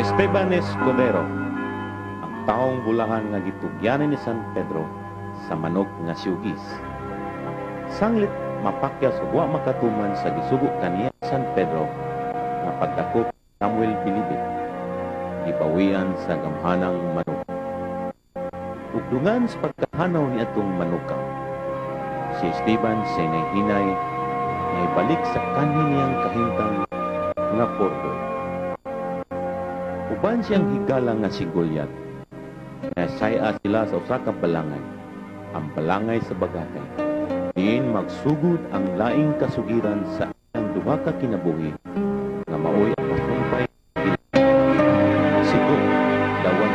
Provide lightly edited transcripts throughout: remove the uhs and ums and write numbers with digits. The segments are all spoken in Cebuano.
Esteban Escudero, ang taong bulahan nga gitugyanan ni San Pedro sa manok nga siyugis. Sanglit mapakyas ug wa makatuman sa gisugo kaniya San Pedro nga pagdakop Samuel Bilibid, gibawian sa gamhanang manok. Ugdungan sa pagkahanaw ni atong manuka, si Esteban sa hinay-hinay nga ibalik sa kanhi niyang kahimtang nga pordoy. Uban siyang higala nga si Goliath, nasaya sila sa usa ka balangay, ang balangay sa Bagakay. Diin magsugod ang laing kasugiran sa iyang duha ka kinabuhi nga maoy ang masumpay sigo dawan.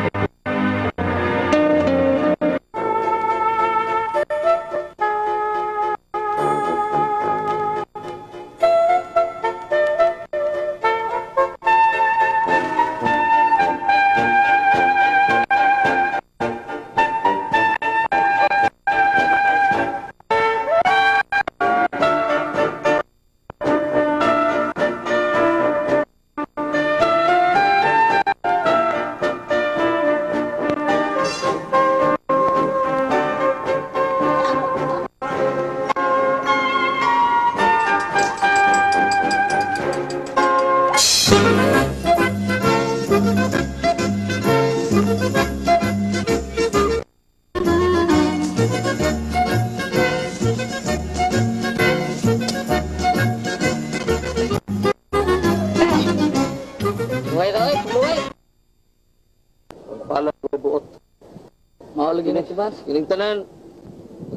Kining tanan,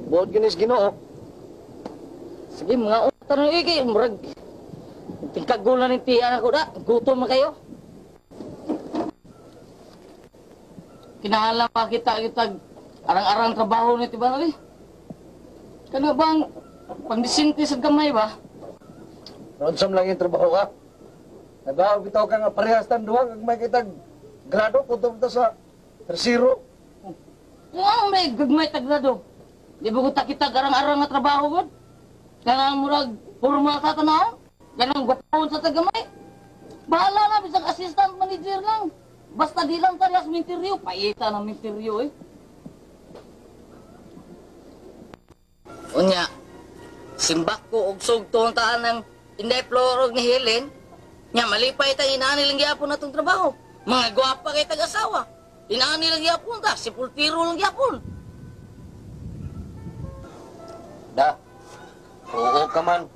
buot ginis Ginoo. Sige, mga utan ng iki, murag tingkagulan ng tiyan ako da, gutom na kayo. Kinahanglan pa kita kitag arang-arang trabaho ni Tiban ali. Kana bang pangdisinti sa gamay ba? Ronsam lang yung trabaho ka. Nagaw bitaw ka nga parehas tan duha kag may kitag grado kutob ta sa tersiro. Wow, may gagmay tagrado. Di ba ko kita arang-arang nga trabaho god? Kanang murag formal sa tanaw? Kanang gwapon sa tagamay? Bahala na bisag assistant manager lang. Basta di lang tariyas minteryo, paita ng minteryo eh. Unya, simbak ko og sugton taan ng Inday Flor og ni Helen. Nya malipay ta inaani lang gyapon natong trabaho. Mga gwapa kay tag-asawa. Inaani lang gyapon ta, sepultiro lang gyapon. Da. Oo ka man.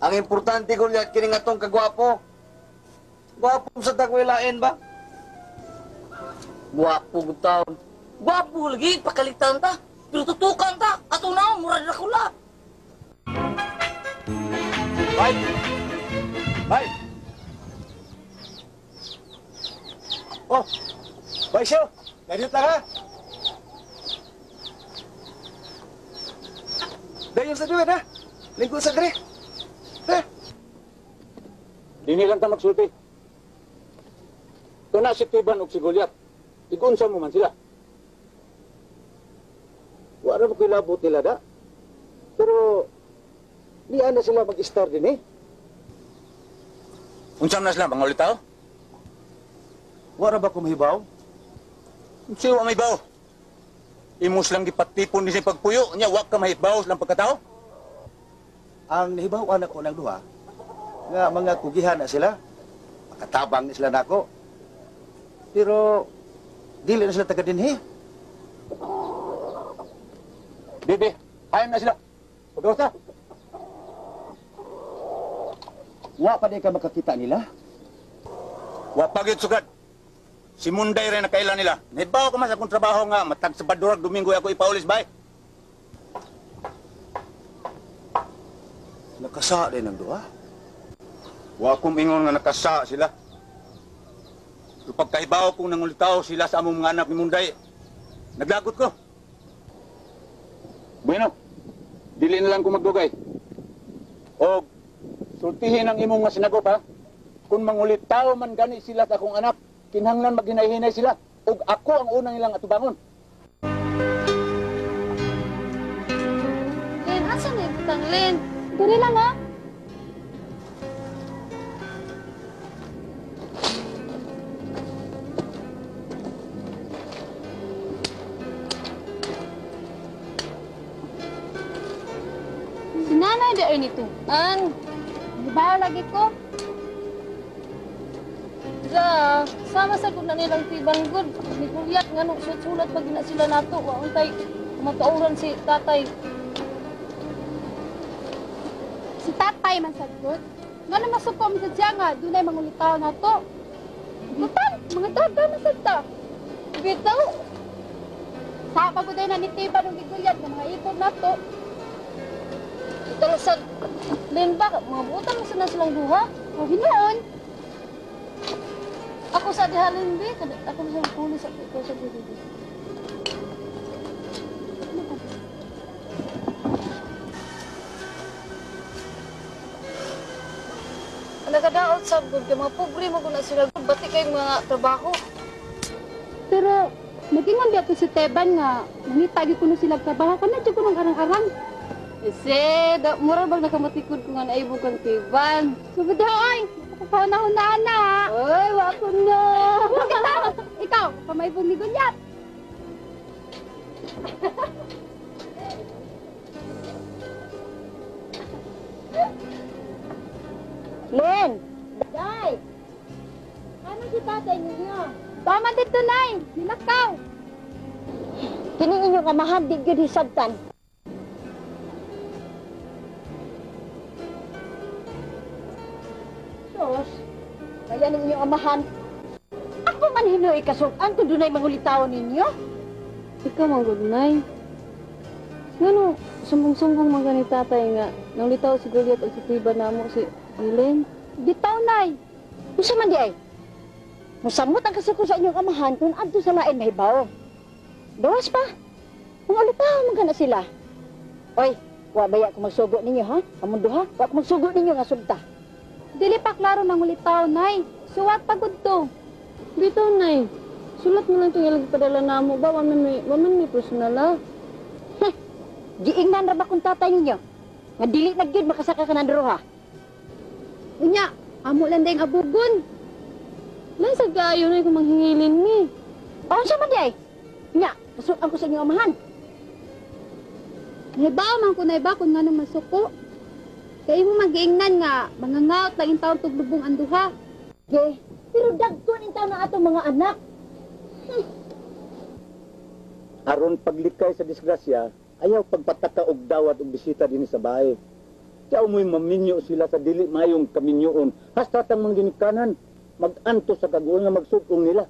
Ang importante ko liya kini nga tong kagwapo. Gwapo sa tagwilain ba? Gwapo gud taon. Gwapo lagi pakalitan ta. Pero tutukan ta. Ato na murag ra kula. Bye. Bye. Oh. Bye siyo. Ganit lang ha. Dayon sa duwa ha. Lingkod sa dre. Ha? Dini lang ta magsulti. Tuna si Tiban og si Goliath. Igunsa mo man sila. Wa ra mo kilabot nila da. Pero niya na sila mag-star din eh. Unsa man na sila mga ulitaw? Wa ra ba ko mahibaw? Unsa wa mahibaw? Imos lang gipatipon ni sa pagpuyo, nya wa ka mahibaw sa pagkatao. Ang nahibaw anak ko ng duha nga mga kugihan na sila. Makatabang na sila nako. Pero dili na sila taga dinhi. Bebe, ayon na sila. Pagkausa. Wa pa di ka makakita nila? Wa pa gyud sugad. Si Munday rin nakailan nila. Nahibaw ka man sa akong trabaho nga matag sa Badurag Domingo ako ipaulis bay. Nakasa din ang duha. Wa akong ingon nga nakasa sila. Pero pagkahibaw kong nangulitaw sila sa among mga anak ni Munday, naglagot ko. Bueno, dili na lang ko magdugay. O sultihin ang imong nga sinagop ha. Kung mangulitaw man gani sila sa akong anak, kinahanglan maghinay-hinay sila. Ug ako ang unang ilang atubangon. Lin, asa na ibutang, Lin? Dili lang ha. Nanay di ay nituan. Gibaw lagi ko. Ga, sama sa gud na nilang tiban gud. Ni Goliath nga nung sulat-sulat pag gina sila nato, wa untay matauran si tatay. Si tatay man sad gud. Ngano masuko man sad siya nga dunay mangulitaw nato. Total, mga daga man sad ta. Bitaw. Sa pa gud na ni Tiban og gigulyat nga mga ibog nato. Total sad Lin ba, mga butan mo na silang duha. O hinuon. Ako sa dihalin bi, ako sa pulis ako ikaw sa dili. Nakadaot sa gud kay mga pobre mo gud na sila gud bati kay mga trabaho. Pero nagingon biya to si Teban nga mangita gyud kuno sila trabaho kana jud kunong arang-arang. Ese, da, mura bang nakamatikod ko nga naibog kang Teban. Sugod ay, nakakahuna-hunaan na. Oy, wa ko na. Ikaw, pamaybong ni Gulyat. Len! Day! Ano si tatay ninyo? Tama dito, Nay. Nilakaw. Kining inyong amahan, di gyud hisabtan. Sos, kaya ning inyong amahan. Ako man hinuoy kasug-an kung dunay mangulitaw ninyo. Ikaw man gud, Nay. Ngano, sumbong-sumbong man gani tatay nga nangulitaw si Goliath ug si Tiba namo si Helen. Bitaw, Nay. Unsa man di ay? Musamot ang kasuko sa inyong amahan kung adto sa lain mahibaw. Gawas pa. Mga ulitaw man kana sila. Oy, wa baya ko magsugo ninyo ha? Among duha, wa ko magsugo ninyo nga sugta. Dili pa klaro nang ulitaw, Nay. Suwat pagod to. Bitaw, Nay. Sulat mo lang itong ilang padala namo ba? Wa man may personal ha? Giingnan ra ba kung tatay ninyo? Nga dili na gyud makasaka ka ng duha. Unya, amo lang dayng abugon. Nay, sa kaayo na kung manghingilin mi. O, unsa man di ay? Nya, kasukan ko sa inyong amahan. Nahibaw man ko naiba kung ngano masuko. Kay imo magiingnan nga mangangaot lang intawon tuglubong ang duha. Ge, pero dagko ning taon na atong mga anak. Aron paglikay sa disgrasya, ayaw pagpataka og dawat og bisita dinhi sa bahay. Tiyaw mo'y maminyo sila sa dili mayong kaminyoon. Hasta tang mga ginikanan, mag-anto sa kaguol nga magsugong nila.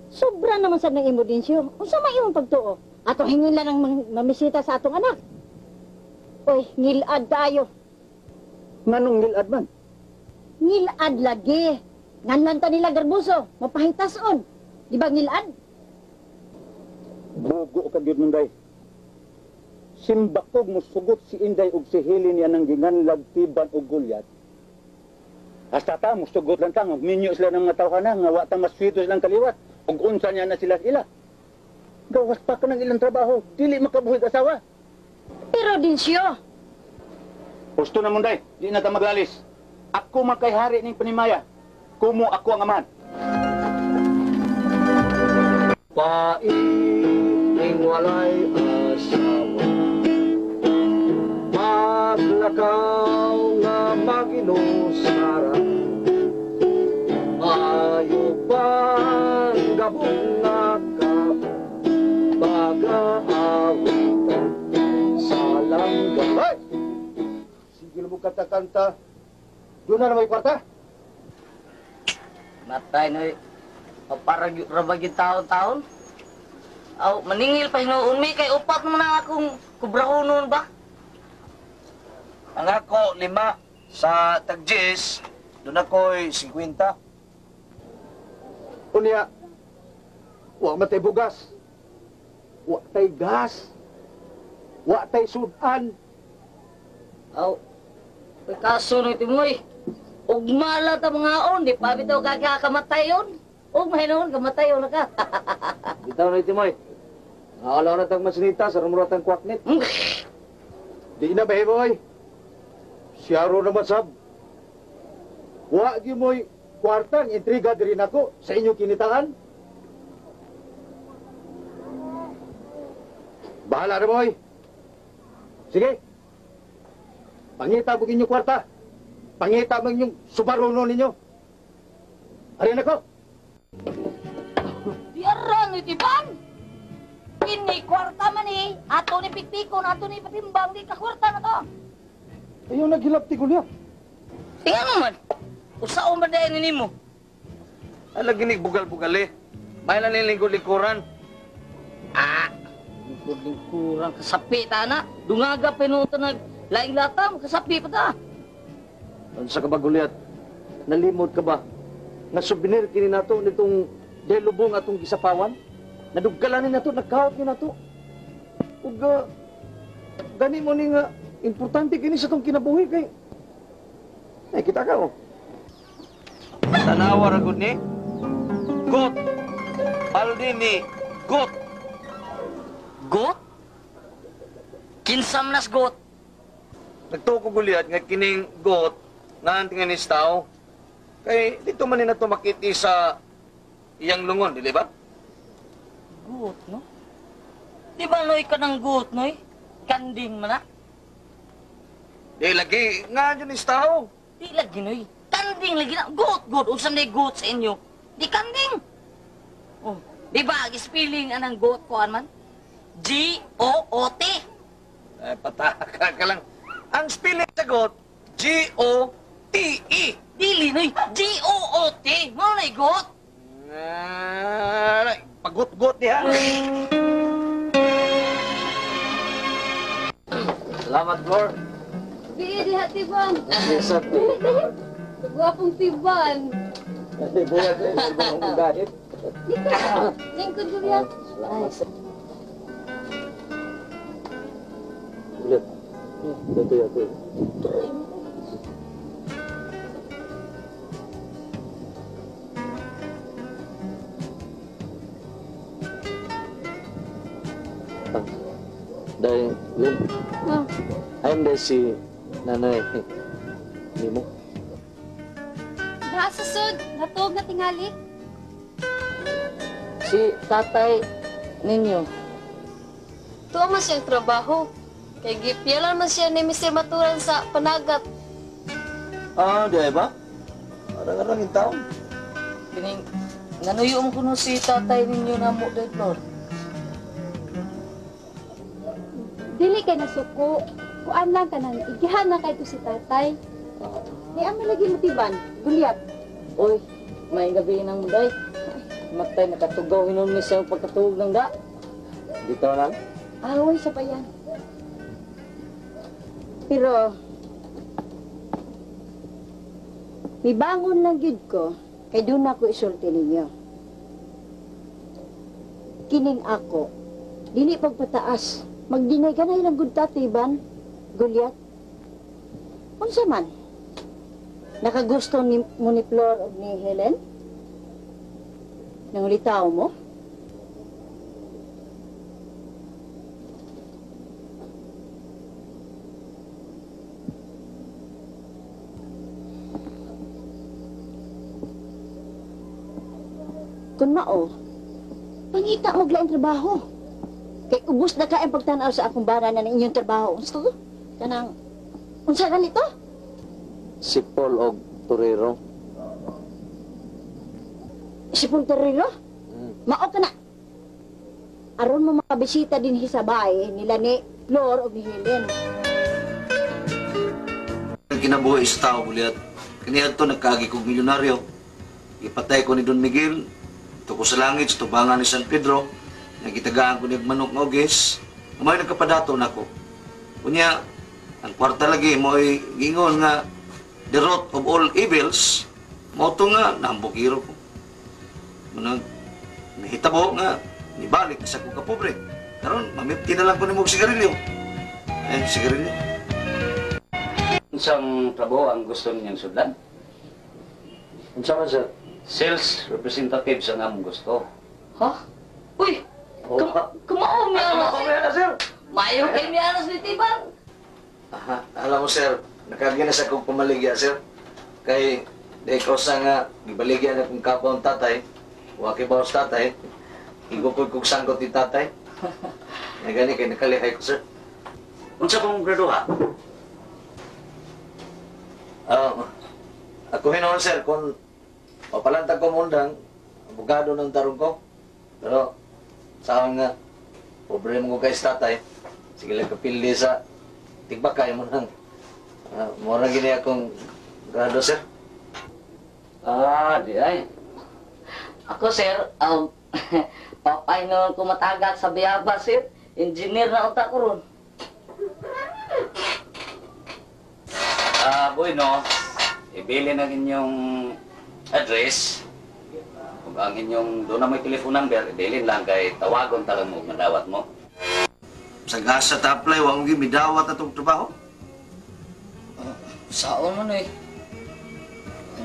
Sobra naman sad ng imo Dinsyo. Unsa may imong pagtuo? Atong hingin lang ang mamisita sa atong anak. Oy, ngilad tayo. Nganong ngilad man? Ngilad lagi. Nganlan ta nila garbuso, mapahitason. Di ba ngilad? Bugo ka gyud Munday. Simbakog musugot si Inday og si Helen niya nang ginganlag Tiban og Goliath. Hasta ta musugot lang ta, magminyo sila ng mga tawhana nga wa ta maswito silang kaliwat ug unsa niya na sila ila. Gawas pa ka ng ilang trabaho, dili makabuhig asawa. Pero Dinsyo, Gusto na Munday, di na ta maglalis. Ako man kay hari ning panimaya. Kumo ako ang amahan. Pait ning walay asawa, maglakaw nga maginusara, ayo pang gabong nga pag-aawitan sa langga. Hoy! Sige mo kanta-kanta. Doon na naman yung kwarta. Matay noy. Parang rabag yung taon-taon. Aw, maningil pa hinuon mi kay upat naman ang akong kubrahonon ba? Ang ako, 5 sa tagjis, doon ako'y 50. Unya, wa matay bugas, wa tay gas, wa tay sudan. Aw, may kaso noy timoy. Ugma lang ta mga on, di pa bitaw kakakamatayon. Ugma hinuon, kamatayon na ka. Bitaw noy timoy. Nakalaw na tang masinita sa rumurot ang kwaknit. Di na ba, boy? Siyaro naman sab. Wa gyud mo'y kwartang intriga diri nako sa inyong kinitaan. Bahala na, boy. Sige. Pangita mo inyong kwarta. Pangita mo inyong subaruno ninyo. Arin ako. Diaran ni Tiban! Kini kwarta man eh. Ato ni pikpikon, ato ni patimbang, di ka kwarta na to. Ayaw naghilap ti Goliath. Tingnan mo man. Usaon ba dahil ni mo? Ala ginig bugal-bugal eh. May lang lingkod-lingkuran. Ah! Lingkod-lingkuran. Kasapi ta na. Dungaga pinuto nag laing latam. Kasapi pa ta. Unsa ka ba, Goliath? Nalimod ka ba? Nga souvenir kini nato nitong delubong atong gisapawan? Naduggalan ni nato, nagkahot ni nato. Ug gani mo ni nga importante kini sa tong kinabuhi kay eh kita ka oh. Tanawa ra gud ni. Got. Balde ni got. Got? Kinsam nas got? Nagtuo ko Goliath nga kining got nga antingan ni tao. Kay dito man ni nato makiti sa iyang lungon, dili ba? Got, no? Di ba noy ka ng got, noy? Kanding man na? Di lagi, nga dyan is tao. Di lagi, noy. Kanding lagi na. Got, got. Usam na got sa inyo. Di kanding. Oh, di ba, spelling anang got ko man? G-O-O-T. Ay, pataka ka lang. Ang spelling sa got, G-O-T-E. Dili, noy. G-O-O-T. Mo na got. Pagot-got niya. Salamat, Flor. Bi, diha Tiban. Yes, sir. Gwapong Tiban. Buhat eh, ang gahit. Lingkod Goliath. Ulit. Ito, ito. Dahil, Lynn, Ah, ayun dahil si Nanay Nimo. Naa sa sud, natuog na tingali. Si tatay ninyo. Tuwa man siyang trabaho. Kay gipiyalan man siya ni Mr. Maturan sa panagat. Ah, di ba? Arang-arang yung taon. Kining, nanuyo mo kuno si tatay ninyo na mo, Dad Flor. Dili kay nasuko. Kuan lang kanan, igihan na kay ko si tatay. Di ama lagi mo Tiban, Goliath. Uy, may gabi nang muday. Matay nakatugaw hinon ni siya pagkatuog ng da. Dito lang? Away sa bayan. Pero, mibangon lang gyud ko, kay doon ako isulti ninyo. Kining ako, dili pagpataas, magdinay ka na ilang good tatiban, Goliath. Unsa man? Nakagusto ni, mo ni Flor o ni Helen? Nangulitaw mo? Kung mao, pangita mo ang trabaho. Kay ubos na ka ang pagtanaw sa akong bara na ng inyong trabaho. Unsa to? Kanang, unsa ganito? Si Paul og Torero. Si Paul Torero? Mao ka na. Aron mo makabisita din sa bahay nila ni Flor o ni Helen. Kinabuhi sa tao, Goliath. Kaniadto nagkaagi kog milyonaryo. Ipatay ko ni Don Miguel. Ito ko sa langit, sa tubangan ni San Pedro. Nagitagaan ko ni manok nga ugis. Umay nagkapadato nako. Unya, ang kwarta lagi mo'y gingon nga the root of all evils. Mao to nga nambukiro ko. Munang nahitabo nga nibalik sa ko kapobre. Karon mamipti na lang ko nimo og sigarilyo. Eh, sigarilyo. Unsang trabaho ang gusto ninyong sudlan? Unsa man, sir? Sales representative sa among gusto. Ha? Uy! Oh. Kumao mi anas. Kumao mi anas, sir. Mayo kay mi anas ni Tiban. Aha, alam mo, sir, nakagina sa akong pamaligya, sir. Kay, di ko sa nga, gibaligya na kong kapwa ang tatay, wa kay bawas tatay, igukod kong sangkot ni tatay. Nga gani, kay nakalihay ko, sir. Unsa kong graduha? Ako hinoon, sir, kung mapalantag ko mundang, abogado ng tarong ko. Pero, sa nga, pobre mo ko kay tatay. Sige lang kapili sa tigbakay mo nang. Mura gini akong grado, sir. Ah, di ay. Ako, sir, papay noon ko matagak sa biyaba, sir. Engineer na unta ko ron. Boy, no? Ibili ng inyong address. Kung ang inyong doon na may telephone number, ibilin lang kay tawagon talang mo, madawat mo. Sa gasa ta-apply, wag mo midawat atong trabaho. Saon man eh.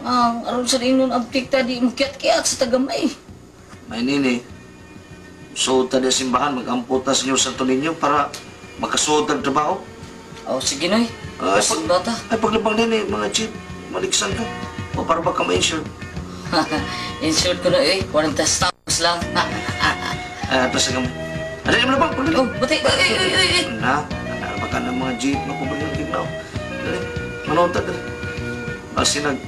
Ang aron sa ingon abtik ta di mukiat-kiat sa tagamay. May nini, suot ta di simbahan, mag-ampo ta sa inyo Santo Niño para makasuot ang trabaho. Oh, sige noy. Simba ta. Ay, paglabang nini, mga chief, maliksan ka. O para baka ma-insure. Insure ko na eh, 40 stocks lang. Ay, atas sa gamay. Ano yung labang? Pagdali. Oh, buti. Ay. Na, baka ng mga jeep na kumagal tignaw. Dali, manood ta, dali. Kasi nag,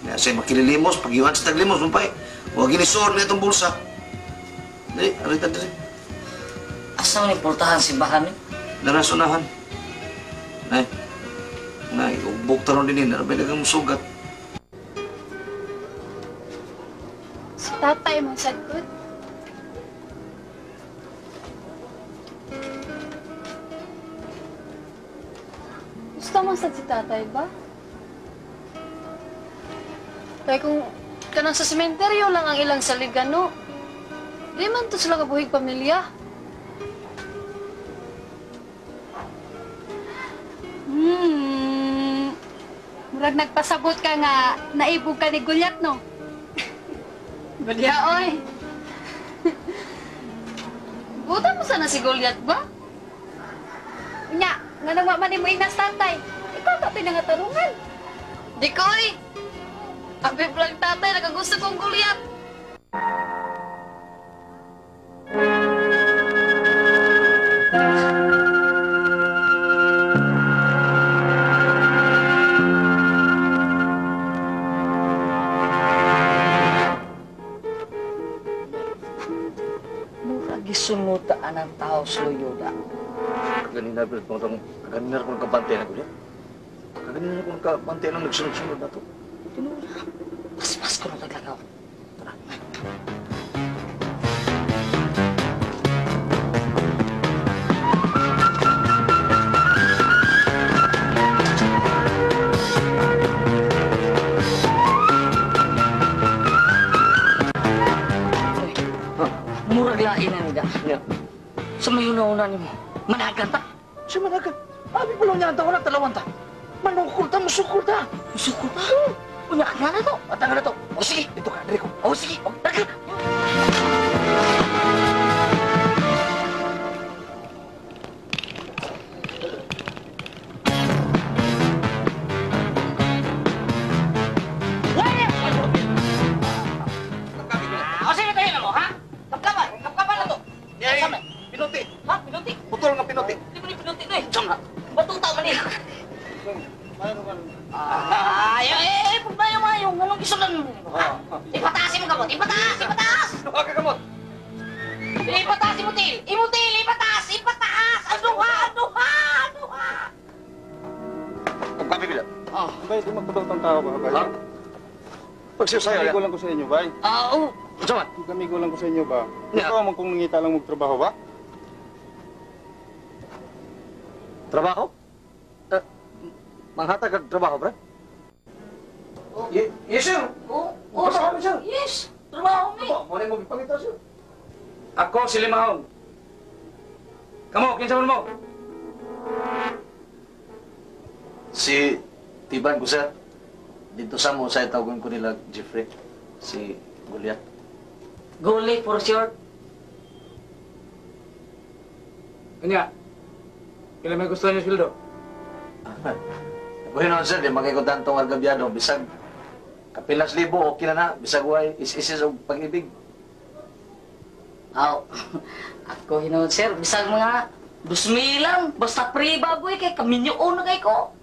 kasi makililimos, pag iwan sa taglimos, mumpay. Huwag ginisor na itong bulsa. Dali, arita, dali. Asa man importahan simbahan eh? Narasunahan. Nay, nay, ugbok taron din eh, narabay lang ang sugat. Si tatay mo sad gud. Gusto mo sad si tatay ba? Kaya kung kanang sa sementeryo lang ang ilang saligan, no? Di man to sila kabuhig pamilya. Murag nagpasabot ka nga naibog ka ni Goliath, no? Balya, oy. Buta mo sana si Goliath ba? Nya, nga nang man mo inas tatay. Ikaw ta pinangatarungan. Di ko, oy. Abi lang tatay, nakagusto kong Goliath. Mura gisunutaan ang tao sa Loyola. Kaganina, pero itong kaganina kong kabante na Goliath. Kaganina kong kabante nang nagsunod-sunod na to. Tinura. Paspas ko nung taglakaw. Tara. Murag lain na nila. Sa may una-una ni mo, managan ta. Sa managan? Abi pa lang niya ang taon na talawan ta. Manukul ta, musukul ta. Musukul ta? Unya ka na to. Atang na to. O sige. Dito ka, dito. O sige. O, tara. O sige, tayo na mo, ha? Kapkapan, kapkapan na to. Pinuti. Ha? Pinuti? Putol nga pinuti. Di ba ni pinuti na eh? Batuta man eh. Ay, ay, pagbayo nga yung anong isulan mo. Ipataas mo kamot, ipataas, ipataas! Duha ka kamot! Ipataas imutil! Imutil, ipataas, ipataas! Aduha, aduha, aduha! Pagkabi bila. Oh. Bay, di magtubag tong tao ba, bay? Ha? Pagsiyo sa'yo, Kamigo lang ko sa inyo, bay. Ah, oo. Unsa man? Kamigo lang ko sa inyo ba? Yeah. Ikaw man kung nangita lang magtrabaho ba? Trabaho? Manghatag kag trabaho, bro? Oh. Yes, sir. Oo, oh, Trabaho, sir. Yes, trabaho mi. Trabaho, mo na mo gipangita, sir. Ako si Limahong. Kamo, kinsa man mo? Si Tiban ko, sir. Dito sa mo, sa tawagan ko nila Jeffrey. Si Goliath. Goli for short. Kanya, kailan may gusto niyo sweldo? Bueno, sir, di makikutan tong argabyado. Bisag, kapilas libo, okay na na. Bisag way, is-isis og pag-ibig. Aw, ako hinuod, sir. Bisag mga 2,000 lang. Basta pre bagoy kay kaminyoon na kay ko.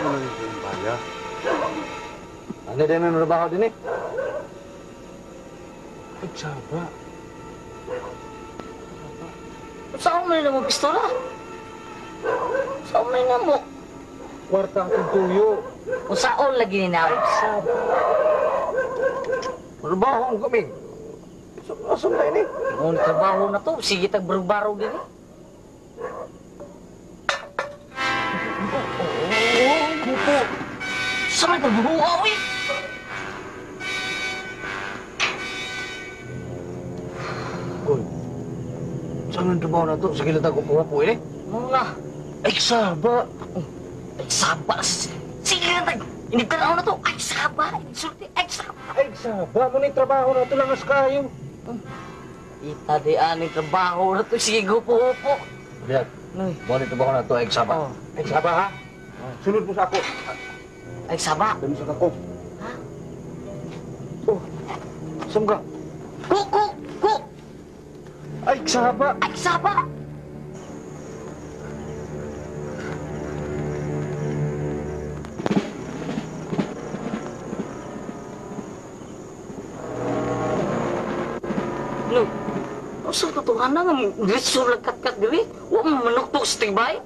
Ano nang kumbaya? Ano din ang trabaho din eh? Ay, saba. Saan mo na mo pistola? Saan mo na mo? Kwarta akong tuyo. Kung saan lagi ni na? Saba. Trabaho ang kami. Asam na ini? Ang trabaho na to, sige tag baro gini. Oo, bupo. Saan ka bubuha, uy? Uy, saan ang trabaho na to? Sige lang tayo kukuha po eh. Muna. Ay, saba. Ay, saba. Sige lang tayo. Inigtanaw na to. Ay, saba. Insulti. Ay, saba. Ay, saba. Muna yung trabaho na to lang as kayo. Ita di aning trabaho na to. Sige, gupo-upo. Lihat, mo ni trabaho na to, ay saba. Ay, saba ha? Sunod mo sa ako. Ay, saba. Dami sa ako. Ha? Oh, saan ka? Ku, ku, ku. Ay, saba. Ay, saba. No, sa katotohanan nga, diretso lang kat-kat diri. Wa mo manuktok sa tigbay.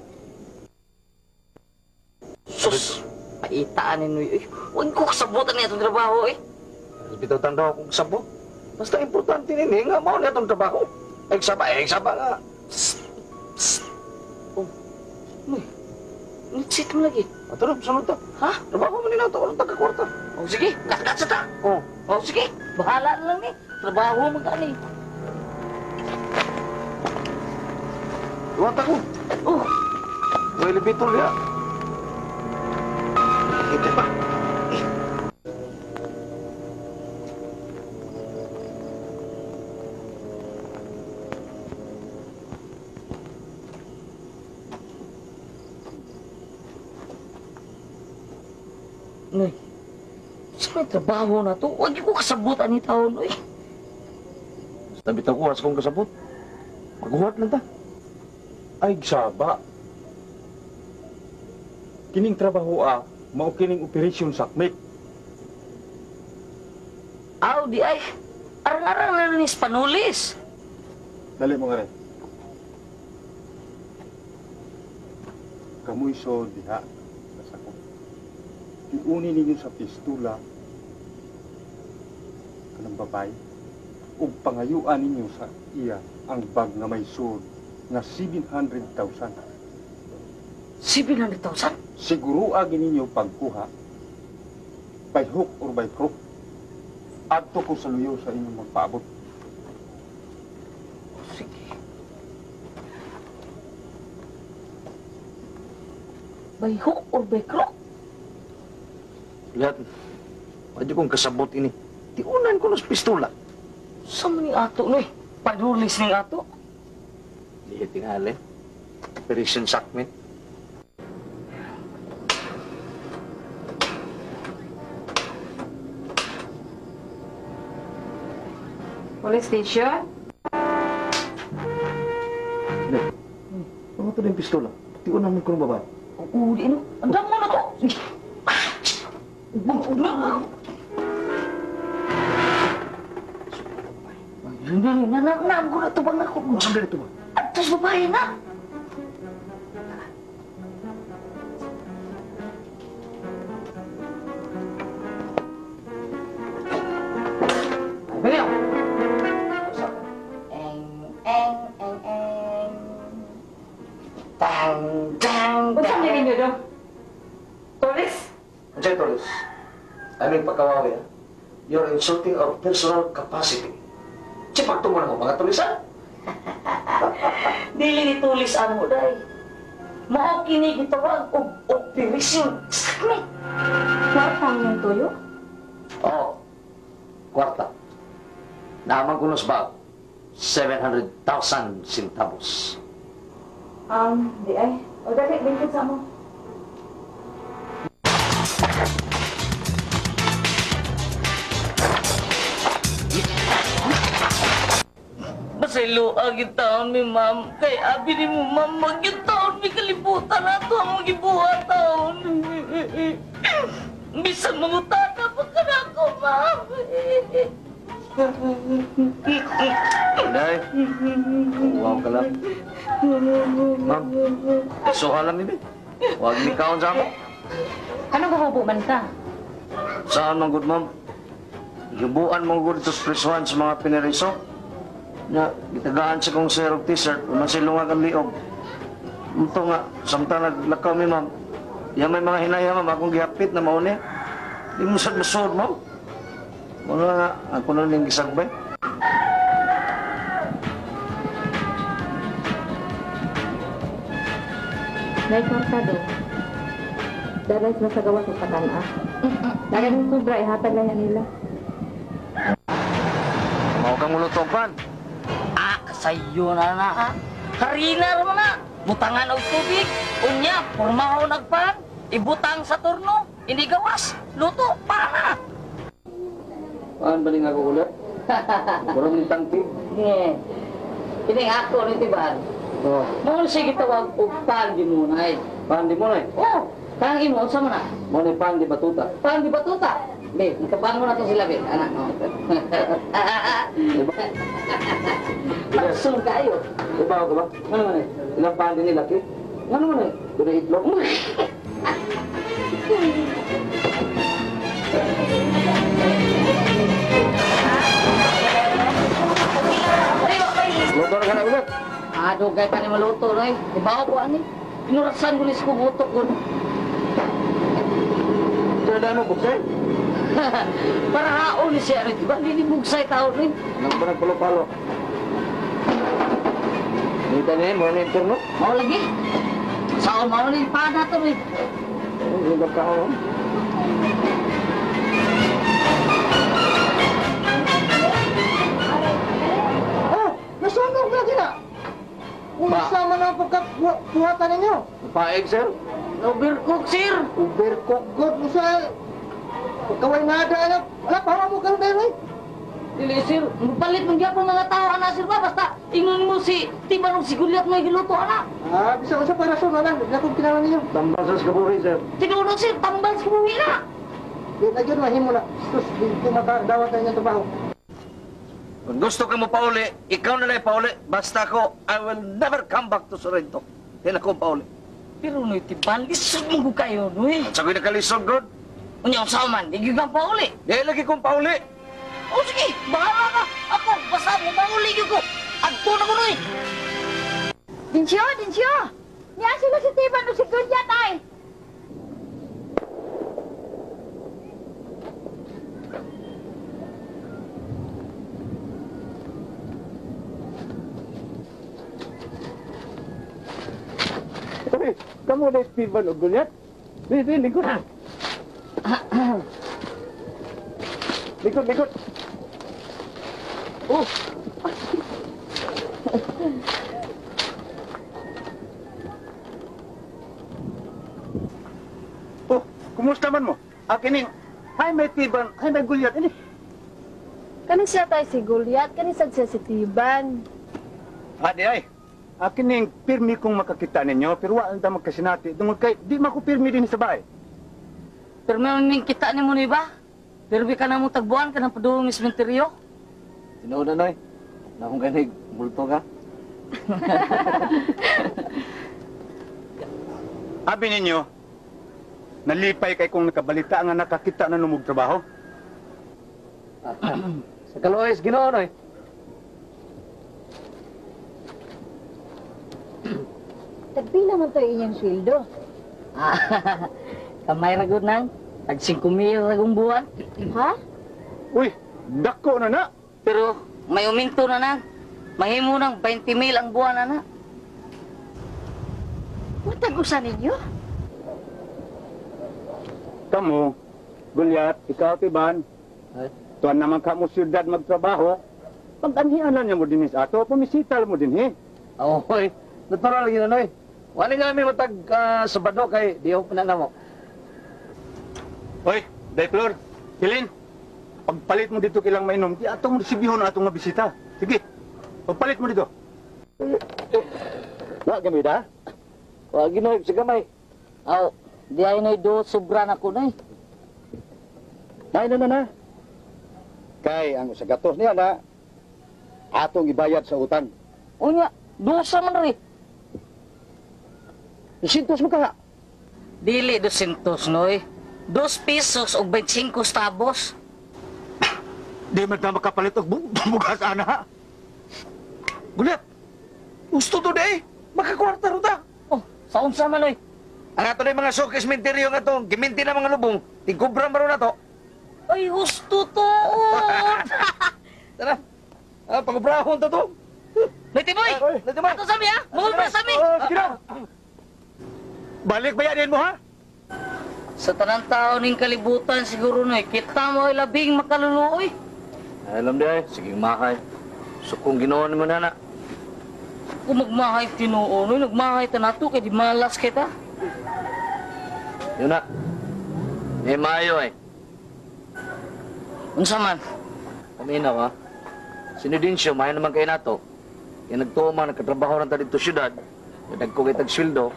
Sus, paitaan ni Nuy. Huwag ko kasabutan niya itong trabaho eh. Bitaw tanda akong kasabot. Basta importante nini nga, mao niya itong trabaho. Ay, saba nga. Oh, Nuy, nagsit mo lagi. Ato na, sunod ta. Ha? Trabaho mo nila ito, walang tagkakwarta. Oh, sige, kat-kat sa ta. Oh. Oh, sige, bahala na lang ni. Trabaho mo ka ni. Iwata ko. Oh. May elevator niya. Ito pa. Noy, sa may trabaho na to, huwag ko kasabutan ni taon, noy. Basta bitaw ko, was kong kasabot. Maghuwat lang ta. Ay, saba. Kining trabaho ah, mao kining operasyon sakmit. Aw, di ay. Arang-arang na ni Spanulis. Dali mo nga rin. Kamuy so diha. Nasa ko. Iuni ninyo sa pistula kanang babay ug pangayuan ninyo sa iya ang bag nga may sud nga 700,000. 700,000? Siguro agi ninyo pagkuha by hook or by crook. Adto ko sa luyo sa inyong magpaabot. Sige. By hook or by crook? Lihat, pwede kong kasabot ini. Tiunan ko ng pistola. Sa man ni ato, noy? Panulis ni ato? Lihat tingali. Operation Sakmit. Police station? Hindi. Ano ito na yung pistola? Tiunan mo ko ng babae. Oo, di ano? Andam mo na to! Nanam ko na ito bang ako? Saan ba ito ba? Atos babae na! Bili! Eng, eng, eng, eng. Tang, tang, Unsa tang. man ninyo do? Tolis? Andiyan, Tolis. I mean, pagkawawi, ha? You're insulting our personal capacity. Sipag mo na mo, mga tulisan. Dili ni tulis amo, day. Mao kini gitawag og operation sakmit. Kwarta ang inyong tuyo? Oo. Kwarta. Naman ko sa bag. 700,000 centavos. Di ay. O dali, lingkod sa mo. Pasaylo ang taon mi, ma'am. Kay abi ni mo, ma'am, magyud taon mi kalibutan ato ang magibuhat taon. Bisan mangutana pa ka na ako, ma'am. Inday, wow ka lang. Ma'am, isuha lang ini. Huwag ni kaon sa ako. Anong kahubo man ka? Saan man good, ma'am? Yubuan mong good ito sa prisuhan sa mga pineriso. Na, gitagaan sa kong sir og t-shirt, man silungan ang liog. Ito nga, samtang naglakaw mi, ma'am. Yan may mga hinaya, ma'am, akong gihapit na mauni. Di mo sad masuod, ma'am. Wala nga, ako na ning gisagbay. Nay, kwarta do. Dalas na sa gawas sa patana. Dagan ng sobra, ihatag na yan nila. Mau kang mulutopan. Ah, sayo na na ha. Karina naman na. Butangan og tubig. Unya, pormaho nagpan. Ibutang sa turno. Hindi gawas. Luto, para na. Paan ba ning ako ulit? Kurang ni tangki. Yeah. Ini ako ni Tiban. Oh. Mo siya gitawag og pan di munay. Pan di munay? Oh, kang imo unsa man na? Mo ni pan di batuta. Pan di batuta. Be, makabangon na to sila be, anak. Oh. Langsung kayo. Ibaw ka ba? Ano man eh? Ilang pan din nila, laki? Ano man eh? Doon itlog. Luto na ka na ulit. Ah, dugay pa ni maluto, Roy. Ibaw ko, ani. Inurasan ko ni sa kumutok ko. Tinadaan mo, bugsay? Para haon ni siya, Roy. Diba? Hindi ni bugsay tao, Roy. Anong ba nagpalo-palo? Nita niya, mo na interno? Mau lagi. Sao mau ni pana to, Roy. Hindi ba kao? Oh, nasunog lagi na. Unsa man ang pagkabuhatan ninyo? Paeg, sir? Overcook, sir. Overcook, good. Unsa? Pagkaway na ada, anak. Wala, pahawa mo karon tayo, eh. Dili, sir. Palit mong gyapon mga tao, ana, sir ba? Basta, ingon mo si Tiban og si Goliath may giluto, ana. Ah, bisa unsa pa rason, ana. Hindi akong kinahanglan ninyo. Tambal sa kaburi, sir. Tinuod, sir. Tambal sa kaburi na. Di na yun, mahimo na. Sus, di ko makadawat na inyong trabaho. Kung gusto ka mo pauli, ikaw na lang pauli. Basta ako, I will never come back to Sorrento. Hindi na akong pauli. Pero noy, Tiban, lisod mo ko kayo, noy. At sa ako'y nakalisod, God. Unya, usaw man, di gyud kang pauli. Di lagi kong pauli. O sige, bahala ka. Ako, basta mo pauli gyud ko. Adto na ko, noy. Dinsyo, Dinsyo! Niya sila si Tiban o si Goliath ay! Uy, kamu na Tiban o Goliath? Di, di, lingkod. Lingkod, lingkod. Oh! Oh, kumusta man mo? Akining, hay may Tiban, hay may Goliath, ini. Kanin siya tayo si Goliath, kanin sad siya si Tiban. Adi ay, akining pirmi kong makakita ninyo, pero wa ang magkasinati. Tungod kay, di mako pirmi din sa bahay. Pirmi man kita ni mo ni ba? Pirmi ka na mong tagbuan, ka ng padulong ni sementeryo. Tinuod na, Noy. Nakong ganig, multo ka. Abi ninyo, nalipay kay kung nakabalita nga nakakita na numog trabaho. Sa Kaloes, Ginoo, Noy. Tagpila man to inyong sweldo. Kamay ra gud nang. Tag 5,000 ra gong buwan. Ha? Uy, dako na na. Pero may uminto na nang. Mahimo nang 20,000 ang buwan na na. Matag usa ninyo? Kamo, Goliath, ikaw Tiban. Ay. Tuan naman ka mo siyudad magtrabaho. Pag-anhianan niya mo din sa ato, pumisita mo din he. Oy, natural lagi na, Noy. Wala nga kami matag Sabado kay di ako na mo. Oy, Dayflor, Hilin, pagpalit mo dito kilang mainom, di atong resibihon atong nga bisita. Sige, pagpalit mo dito. Wa gamida? Wa ginoy sa gamay. Aw, Di ay noy do sobra na ko noy. May na na. Kay ang usa gatos niya na atong ibayad sa utang. Unya, dusa man ri. 200 mo ka. Dili 200 noy. 2 pesos og 25 centavos. Di man ta makapalit og bugas ana. Gulit. Gusto to day. Makakwarta ro ta. Oh, sa unsa man oy? Ang ato na mga sukis menteryo nga to, giminti na mga lubong, tigkubra maro na to. Ay, husto tuod. Tara. Ah, pagubrahon ta to. Nay Tiboy! Ato sa mi ha? Mangubra sa mi! Balik bayarin mo ha? Sa tanang tao ning kalibutan siguro noy, kita mo ay labing makaluluoy. Alam di ay, sige mahay. So kung ginoon mo na na. Kung magmahay tinuo noy, nagmahay ta nato kay di malas kita. Yun na. May maayo ay. Unsa man? Paminaw ha. Sinudin siya, maayo naman kayo nato. Kaya nagtuo man, nagkatrabaho lang ta dito syudad. Nagko kay tag sweldo.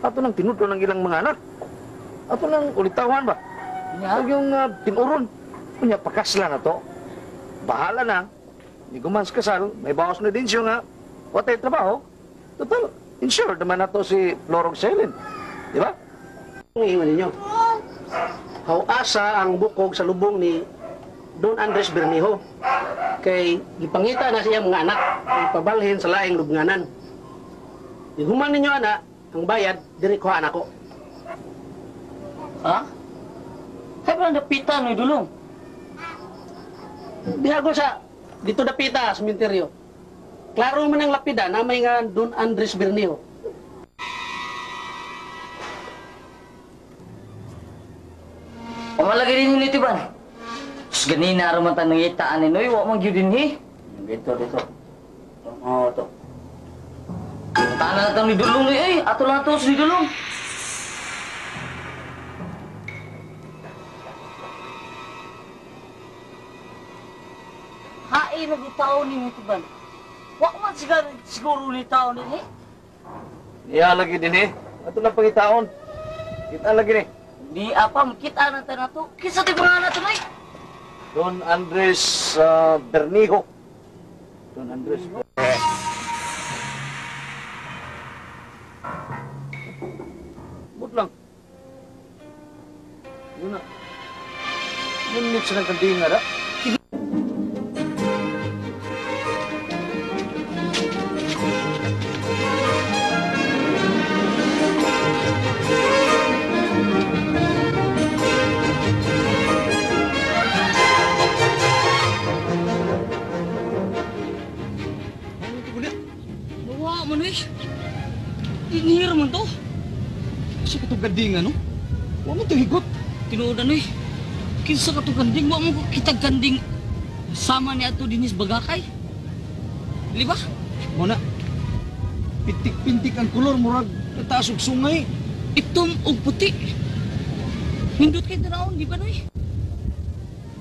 Ato nang tinuto ng ilang mga anak. Ato nang ulitawan ba? Yeah. Huwag yung tinuron. Kunya, pakasla na to. Bahala na. Hindi gumans kasal, may bawas na din siya nga. Watay trabaho. Total, insured naman na to si Florong Selin. Di ba? Ang iwan ninyo. Hawasa ang bukog sa lubong ni Don Andres Bernijo. Kay gipangita na siya mga anak, ipabalhin sa laing lubnganan. Ihuman ninyo anak, ang bayad, diri kuha anak ko. Ha? Kaya ba napitan ni Dulong? Bihago sa dito dapita sa sementeryo. Klaro man ang lapida na may nga Don Andres Bernijo. Pamalagi rin ni Tiban. Sus, ganina aron man tanong itaan ni Noy, wa man gyud dinhi. Dito, dito. Oo, to. Tanan na ni Dulong ni ay, ato lang to si Dulong. Hain na tao ni Tiban. Wa man siguro ni tao ni eh. Niya lagi din eh. Ato lang pangitaon. Kita lagi ni. Di apa makita na tayo na to. Kinsa ti pangalan to nay? Don Andres Bernijo. Don Andres. But lang. Yun na. Yun nit sa nagkanding nga da. Dinhir man to. Sa katong ganding ano? Wa man to higot. Tinuod ano eh. Kinsa katong ganding, wa mo kita ganding sama ni ato dinis bagakay. Di ba? Mo na. Pintik-pintik ang kolor murag nataas og sungay. Itom og puti. Nindot kay tanawon, di ba noy?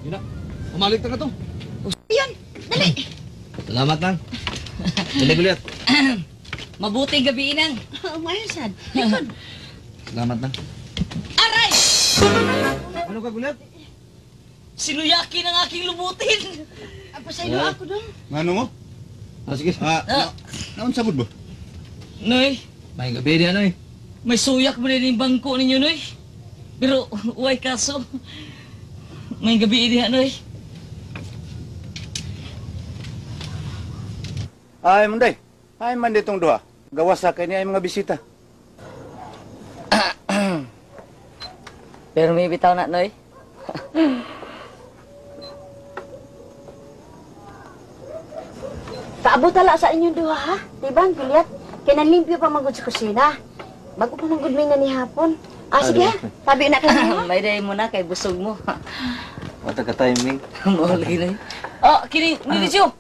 Yun na. Pumalik ta ka to. Ayan, dali. Salamat nang. Dali Gulyat. Mabuting gabi inang. Umayo sad. Likod. Salamat nang. Aray! Ano ka Gulyat? Sinuyaki ng aking lubutin. Pasaylo ako dong. Ngano mo? Ah, sige. Naunsa pud ba? Noy. May gabi diyan noy. May suyak mo din yung bangko ninyo noy. Pero uway kaso. May gabi diyan noy. Ay, Munday. Ay, man ditong duha. Gawas sa kanya ay mga bisita. Pero may bitaw na, Noy. Paabot tala sa inyong duha, ha? Tiban, Gulyat. Kaya nanlimpyo pa magod sa kusina. Bago pa magod may na ni hapon. Ah, sige ha. Tabi na kayo. May day mo na, kay busog mo. Wata ka timing. Mahal lagi na. Ah, kini, nilisyo.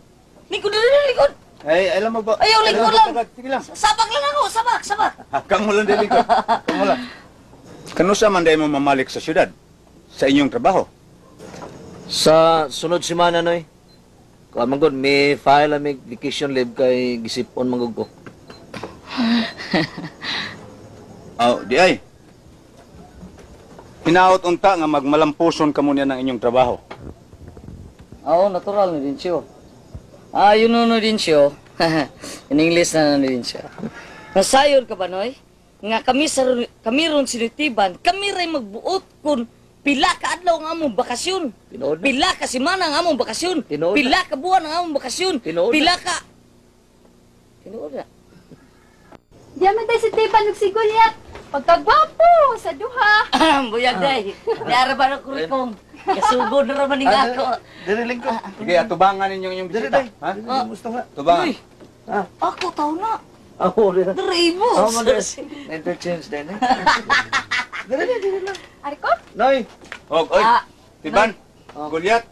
Likod na likod. Ay, alam mo ba? Ayaw, likod lang. Sige lang. Sabak lang ako, sabak, sabak. Kamo lang din likod. Kamo lang. Kanusa man dahil mo mamalik sa syudad? Sa inyong trabaho? Sa sunod semana, Noy. Kuha man gud, may file may vacation leave kay gisipon man gud ko. Oh, di ay. Hinaot unta nga magmalampuson kamo niya ng inyong trabaho. Oo, natural na din siyo. Ah, yun no din siyo. In English na na din siya. Nasayon ka ba, Noy? Nga kami, sa, kami ron sinitiban, kami rin magbuot kung pila ka adlaw ang among bakasyon. Tinuod na. Pila ka semana ang among bakasyon. Tinuod na. Pila ka buwan ang among bakasyon. Tinuod na. Pila ka... Tinuod na. Di man tayo si Tiban ug si Goliath. Pagkagwapo sa duha. Buyag day. Niara ba ng kurikong? Kasugod na raman ni ako. Diri lingkod. Sige, atubangan ninyo inyong Diri bisita. day. Ha? Diri gusto nga. Tubangan. Uy, ako tao na. Ako rin. Dere mo. Ako man Interchange din eh. Diri diri diri lang. Arko? Noy. Og, oy, Ah, Tiban, Goliath,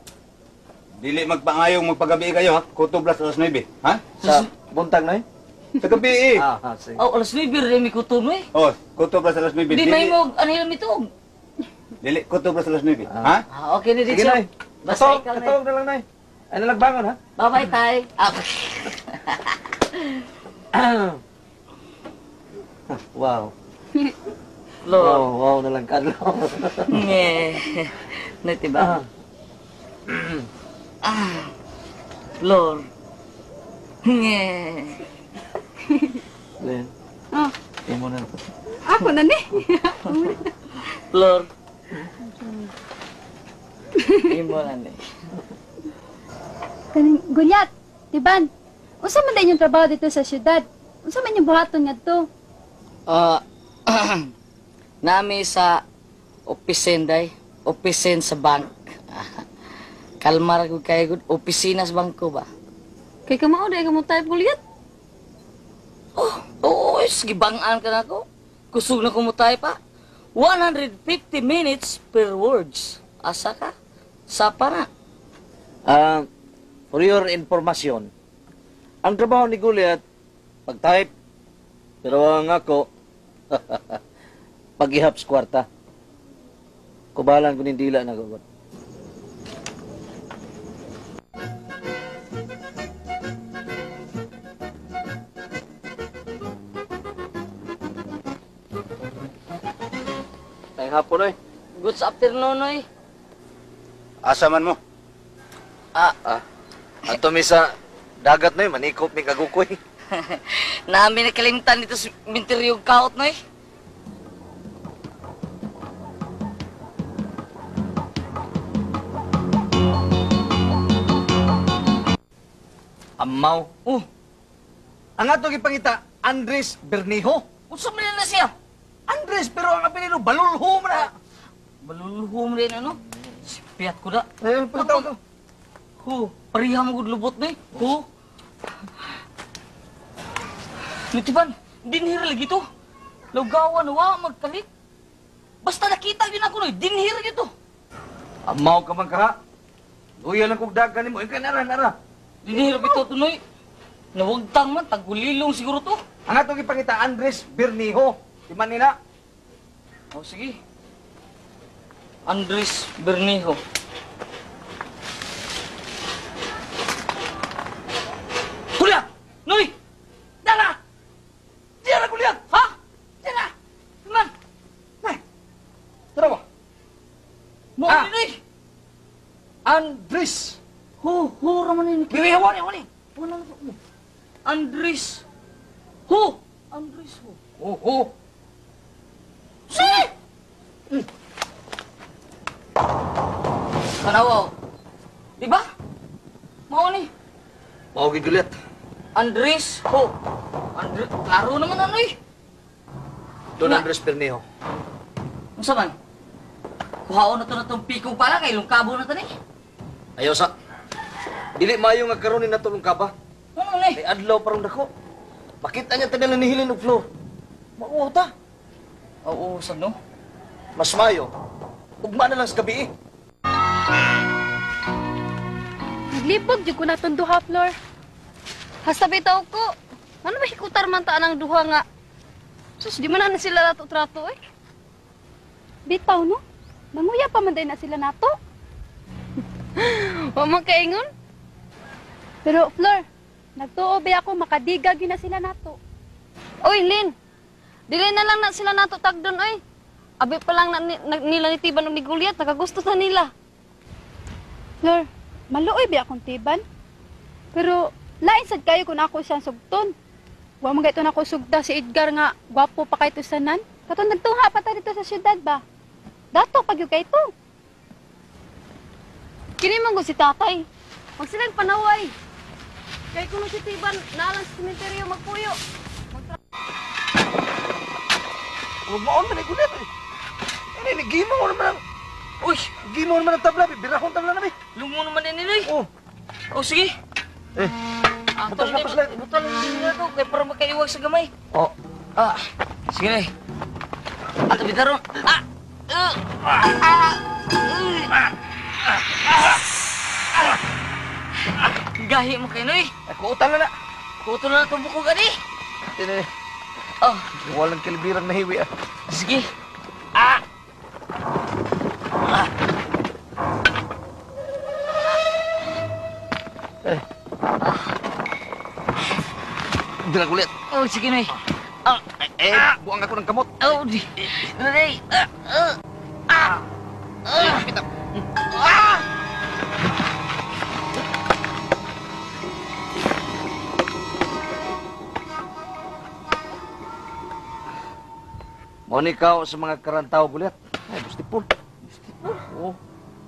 dili magpangayong magpagabi kayo ha. Kutob las alas 9, ha? Sa buntag noy. Sa gabi eh. Ah, sige. Oh, alas 9 rin may kutob eh. Oh, kutob las alas 9. Di may mo, ano yung ito? Dili, kutob las alas 9, ha? Ah, okay na din Sige siya. noy. Basta Katawag, ikaw na. katawag na lang noy. Ay nalagbangon ha. Bye-bye, tay. Ah, Wow. Lord. Wow, wow na lang kadlaw. Nge. Nati ba? Ah. Lord. Nge. Len, Oh, imo na. ako na ni. Lord. Imo na ni. Kaning Goliath, Tiban. Unsa man day inyong trabaho dito sa syudad? Unsa man inyong buhaton ngadto? Ah, nami sa opisin day, opisin sa bank. Kalma ra gud kayo gud, opisina sa bangko ba? Kay kamao day ka mo type Goliath. Oh, oo, sige bangaan ka na ako. Kusog na kumutay pa. 150 minutes per words. Asa ka? Sapa na. Ah, for your information, ang trabaho ni Goliath, pag-type, pero ang ako, pag-ihap sa kwarta. Kubalan ko ning dila na gawin. Tayong hapon, oy. Good afternoon, oy. Asa man mo? Ah, Ato mi sa dagat noy, manikop mi kagukoy. Nami nakalimtan dito sa minteryong kaut, noy. Amaw. Oh, Ang ato gipangita, Andres Bernijo. unsa man na siya? Andres, pero ang apelyido Balulho man na. Baluluhom rin, ano? Sipiat ko na. Eh, pagkatawag ko. Hu, pareha mo gud lubot, noy. Hu. Nitiban, dinhir lagi to. Lugawan, wa magkalit. Basta nakita yun ako, noy. Dinhir gito. Amaw ka man kaha. Luya lang kog dagan nimo. Ikaw nara nara. Dinhir bito to, noy. Nawagtang man, tagulilong siguro to. Ang ato gipangita Andres Bernijo. Di man nila. Oh, sige. Andres Bernijo. Kuya! Noy! Dala! Diyan na, Kuya! Ha? Diyan na! Man! Tara ba? Mo Ah. Noy! Andres. Hu, hu raman ini. Bibi, wani wani. Wala na po. Andres. Hu! Andres Hu. Oh, oh. Si! Tanawa. Di ba? Mao ni. Mao gid Goliath. Andres Ho. Andre, klaro naman ano eh. Don Andres Bernijo. Unsa man? Kuhaon na to na tong pikong pala kay lungkabo na to ni. Ayaw sa. Dili maayo nga karon ni natulong ka ba? Ano ni? May adlaw parang dako. Makita niya tanan ni Helen og floor. Mauwaw ta. Oo, sad no. Mas mayo. Ugma na lang sa gabi eh. Naglibog jud ko na tong duha, Flor. Hasta bitaw ko. Ano ba hikutar man ta ang duha nga? Sus, di man na sila nato trato eh. Bitaw no? Manguya pa man day na sila nato. Wa man kaingon. Pero Flor, nagtuo ba ako makadigag yun na sila nato. Oy, Lin. Dili na lang na sila nato tagdon oy. Abi pa lang nila ni Tiban og ni Goliath, nakagusto na nila. Flor, maluoy ba akong Tiban? Pero lain sad kayo kung ako siyang sugton. Wa man gayto nako sugda si Edgar nga gwapo pa kay sanan. Katong nagtungha pa ta dito sa syudad ba? Dato pag kay to. Kini man gud si tatay. Magsilag panaway. Kay kuno si Tiban naalang sa sementeryo magpuyo. Huwag maon man ay gulat eh. Ano, gimo naman ang... Uy, gimo naman ang tabla. Birahong tabla na, be. Lungo naman din nila eh. Oh. Oh, sige. Eh, butas na paslit. Butas na ito, kaya para makaiwag sa gamay. Oh. Ah, sige na eh. Ato, bitaron. Ah! Ah! Ah! Gahi mo kayo, Noy. Kuutan na na. Kuutan na na itong bukog, ani. Tine. Oh. Walang kilibirang nahiwi, ah. Sige. Ah! Ah! Eh. Dira ulit. Oh, sige, Noy. Ah. Eh, buang ako ng kamot. Oh, di. Noy. Ah! Ah! Ah! Ah! Ah! Mo sa mga karantaw, Goliath. Ay, bustipol. Bustipol? Oo.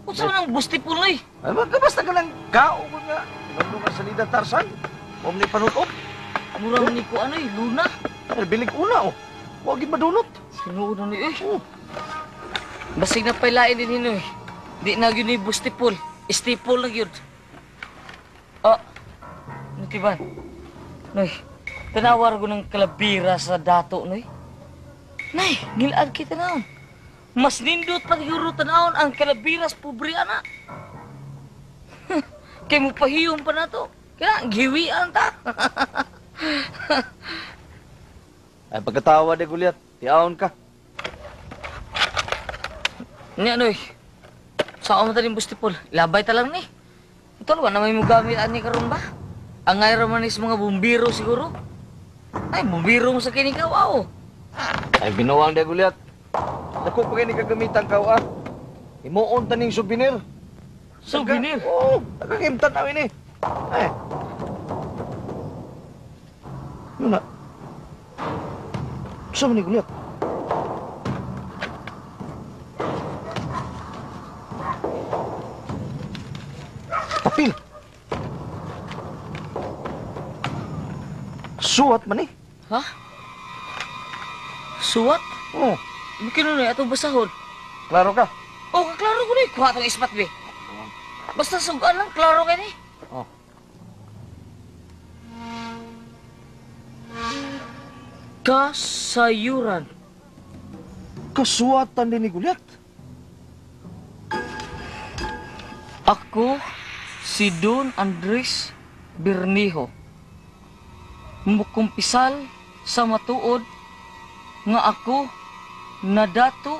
Unsa man ang bustipol, Noy? Ay, basta ka lang kao ko nga. Nandun nga sa Lida Tarzan. Huwag ni panutob. Mura man ni ko ano, eh, luna. Ay, bilig una, oh. Huwag gid madunot. Sinuod na ni, eh. Oo. Basig na pailain din hinoy. Di na yun ni bustipol. Istipol na yun. Ah, Nutiban. Noy, tinawar ko ng kalabira sa dato, Noy. Nay, ngilaad kita naon. Mas nindot pag yuro tanawon ang kalabiras pobre ana. Kay mo pahiyom pa na to. Kaya giwian ta. Ay, pagkatawa de Goliath, tiaon ka. Nya, Noy. Saan mo taning bustipol? Labay ta lang ni. Tol, wala may mugamit ani karon ba? Angay ra man is mga bumbiro siguro. Ay, bumbiro mo sa kinikaw, aw. Ay, binuwang de Goliath. Dako pa kayo ni kagamitan ka, ah. Imuon taning souvenir. Souvenir? Oo, nagkakimtan namin eh. Ay. Yun na. Saan man ni Goliath? Papel. Suwat man eh. Ha? Suwat? Oo. Bikin na atong basahon. Klaro ka? Oo, kaklaro ko na eh. Kuha itong ispat, be. Basta sugaan lang, klaro ka ni. Oh. Kasayuran. Kasuwatan din ni Goliath. Ako, si Don Andres Bernijo. Mukumpisal sa matuod nga ako nadato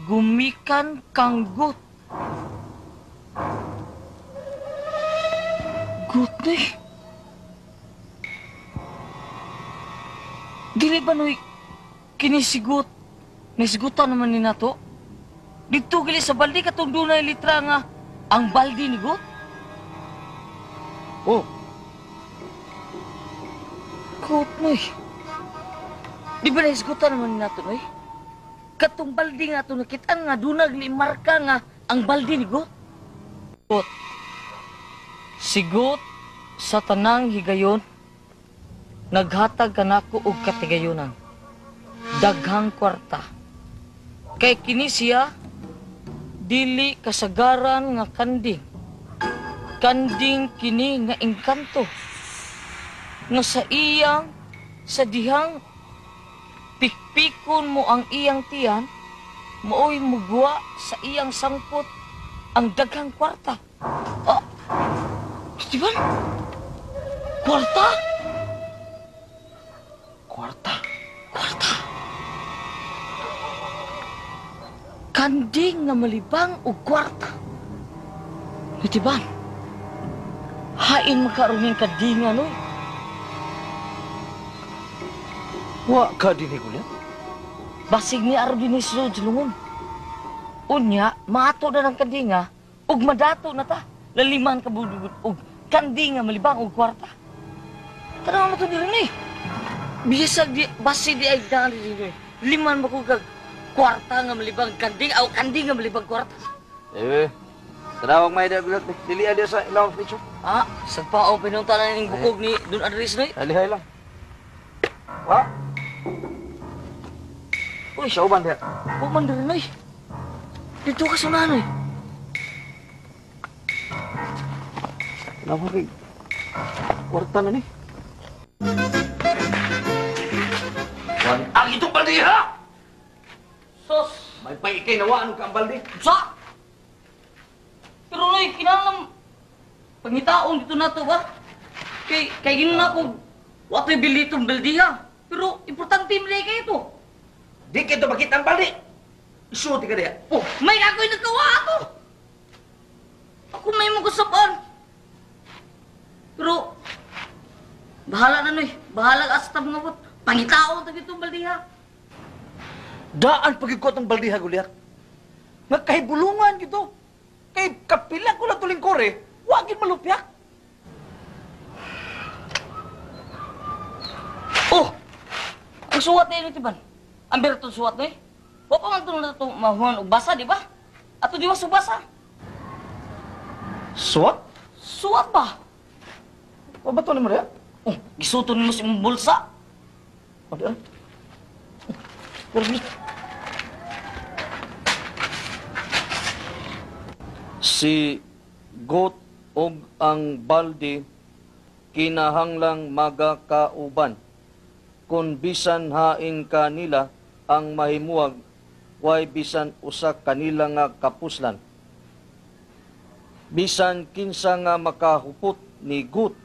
gumikan kang gut. Gut na eh. Dili ba noy kinisigot? Nisigutan naman ni nato. Dito gali sa baldi katong dunay litra nga ang baldi ni Gut. Oh. Gut noy. Di ba naisgutan naman ni nato noy? Katong baldi nga ato nakitaan nga dunag ni marka nga ang baldi ni Gut. Gut. Sigot sa tanang higayon, naghatag kanako og katigayonan. Daghang kwarta. Kay kini siya dili kasagaran nga kanding. Kanding kini nga engkanto. Nga sa iyang sa dihang pikpikon mo ang iyang tiyan, maoy mugwa sa iyang sangpot ang daghang kwarta. Ah, Steven? Kwarta? Kwarta? Kwarta. Kanding nga malibang og kwarta. Steven, hain makaroon kadinga, noy. Wa ka din, Goliath. Basig ni aro din ni sulod sa lungon. Unya, maato na ng kandinga, ug madato na ta. Laliman ka budugod, ug kandinga malibang og kwarta. Tanaw mo to ni Rene. Bisag di, basig di ay daan ni Rene. Liman mo ko kag kwarta nga malibang kanding, aw kanding nga malibang kwarta. Eh, tanawag may dagulat. Dili ada sa ilawang picture. Ah, sa paong pinunta na ning bukog ni Don Andres noy. Alihay lang. Wa? Uy, sa uban diha. Uban diri noy. Dito ka sa unahan noy. Tanawa kay kwarta na ni. Ang itong balde ha! Sos! May paikay na waan ka ang balde. Sa! Pero noy, kinahanglan pangitaon dito na to ba? Kay ginon ako, wato'y bilitong baldiha. Pero importante mo kayo ito. Di kayo makita ang balde. Isuti ka diha. Oh, may ako'y nagkawa ato. Ako may mga kasabaan. Pero, bahala na noy. Bahala ka sa mga bot. Pangitaon ta itong baldiha. Daan pagigkot ang baldiha, Goliath. Nagkahibulungan gito. Kay kapila ko na tuling kore, wagin malupyak. Oh! Ang suwat na yun, Tiban. Ang bertong suwat na eh. Wa pa man ito na ito mahuan og basa, di ba? Ato di ba subasa? Suwat? Suwat ba? Wa ba ito ni Maria? Oh, gisuton mo sa imong bulsa. O, di ah. Pero, si Got og ang balde kinahanglang magakauban. Kung bisan hain kanila ang mahimuwag, way bisan usa kanila nga kapuslan. Bisan kinsa nga makahupot ni Gut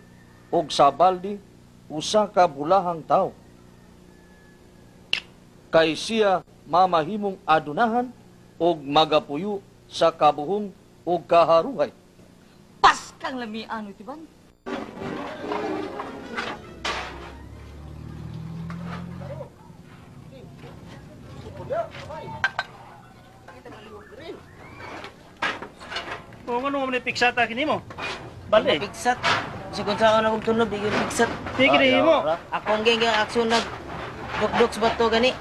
og sa balde, usa ka bulahang tawo. Kay siya mamahimong adunahan og magapuyo sa kabuhong og kaharuhay. Paskang lamian, Tiban. Kung ano mo ni piksata kini mo? Balde. Piksat. Sigon sa ako nagtunob, di yung piksat. Di kini mo. Ako ang geng aksyon nag dukduk sa bato gani.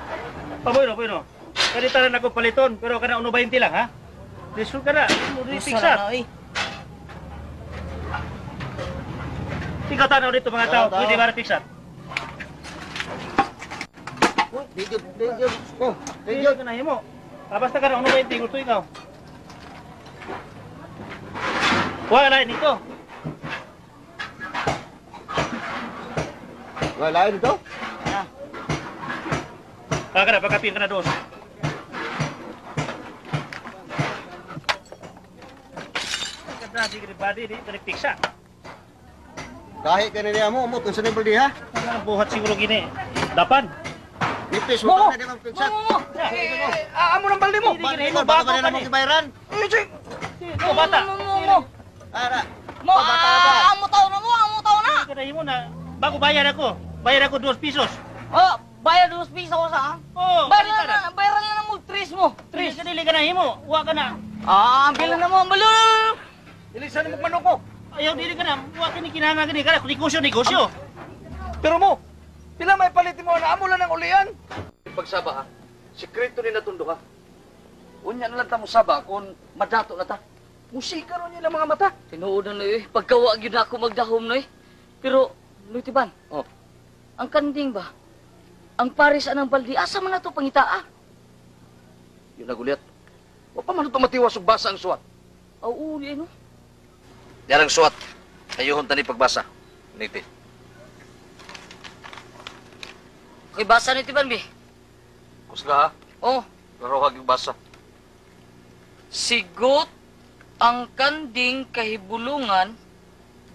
Paboy no, paboy no. Kani taran ako paliton, pero kana 1.20 lang ha. Lisod ka na, mo di piksat. Ikaw tanaw dito mga tao, pwede ba piksat? Di gyud, di gyud. Oh, di gyud na himo. Basta ka na 1.20 gusto ikaw. Wala nito. Wala nito? Ah. Kaya pagkapin ka na doon. Kada di body di piksa. Kahit ka niya mo, umot unsa ni balde ha? Ang buhat siguro gini. Dapan. Nipis mo na di man piksa. Amo ng balde mo. Balde mo bago pa na mo gibayaran. Mo bata. Mo. Ara. Mo, amo taw na mo, amo taw na. Kada mo na bago bayar ako. Bayar ako 2 pesos. Oh, bayar 2 pesos sa. Oh, bayaran na, bayaran na mo 3 mo. 3 dili ka na himo. Wa ka na. Ah, pila na mo ang balon. Dili sa nimo manok ko. Ayaw dili ka na. Wa kini kinahanglan gani kana negosyo negosyo. Pero mo, pila may palit mo na amo lang ang ulian. Pagsaba ha. Sekreto ni natundo ha. Unya na lang ta mo saba kung madato na ta. Musika ron niya mga mata. Tinuod na noy, pagkawa gyud ako magdahom noy. Pero noy Tiban. Oh. Ang kanding ba? Ang pares anang balde asa man nato pangitaa? Yun na Goliath. Wa pa man to matiwas og basa ang suwat. Aw, uli no. Yarang suwat. Ayuhon tani pagbasa. Niti. Okay, basa ni Tiban bi. Kusga ha? Oh. Laro hag basa. Sigot ang kanding kahibulungan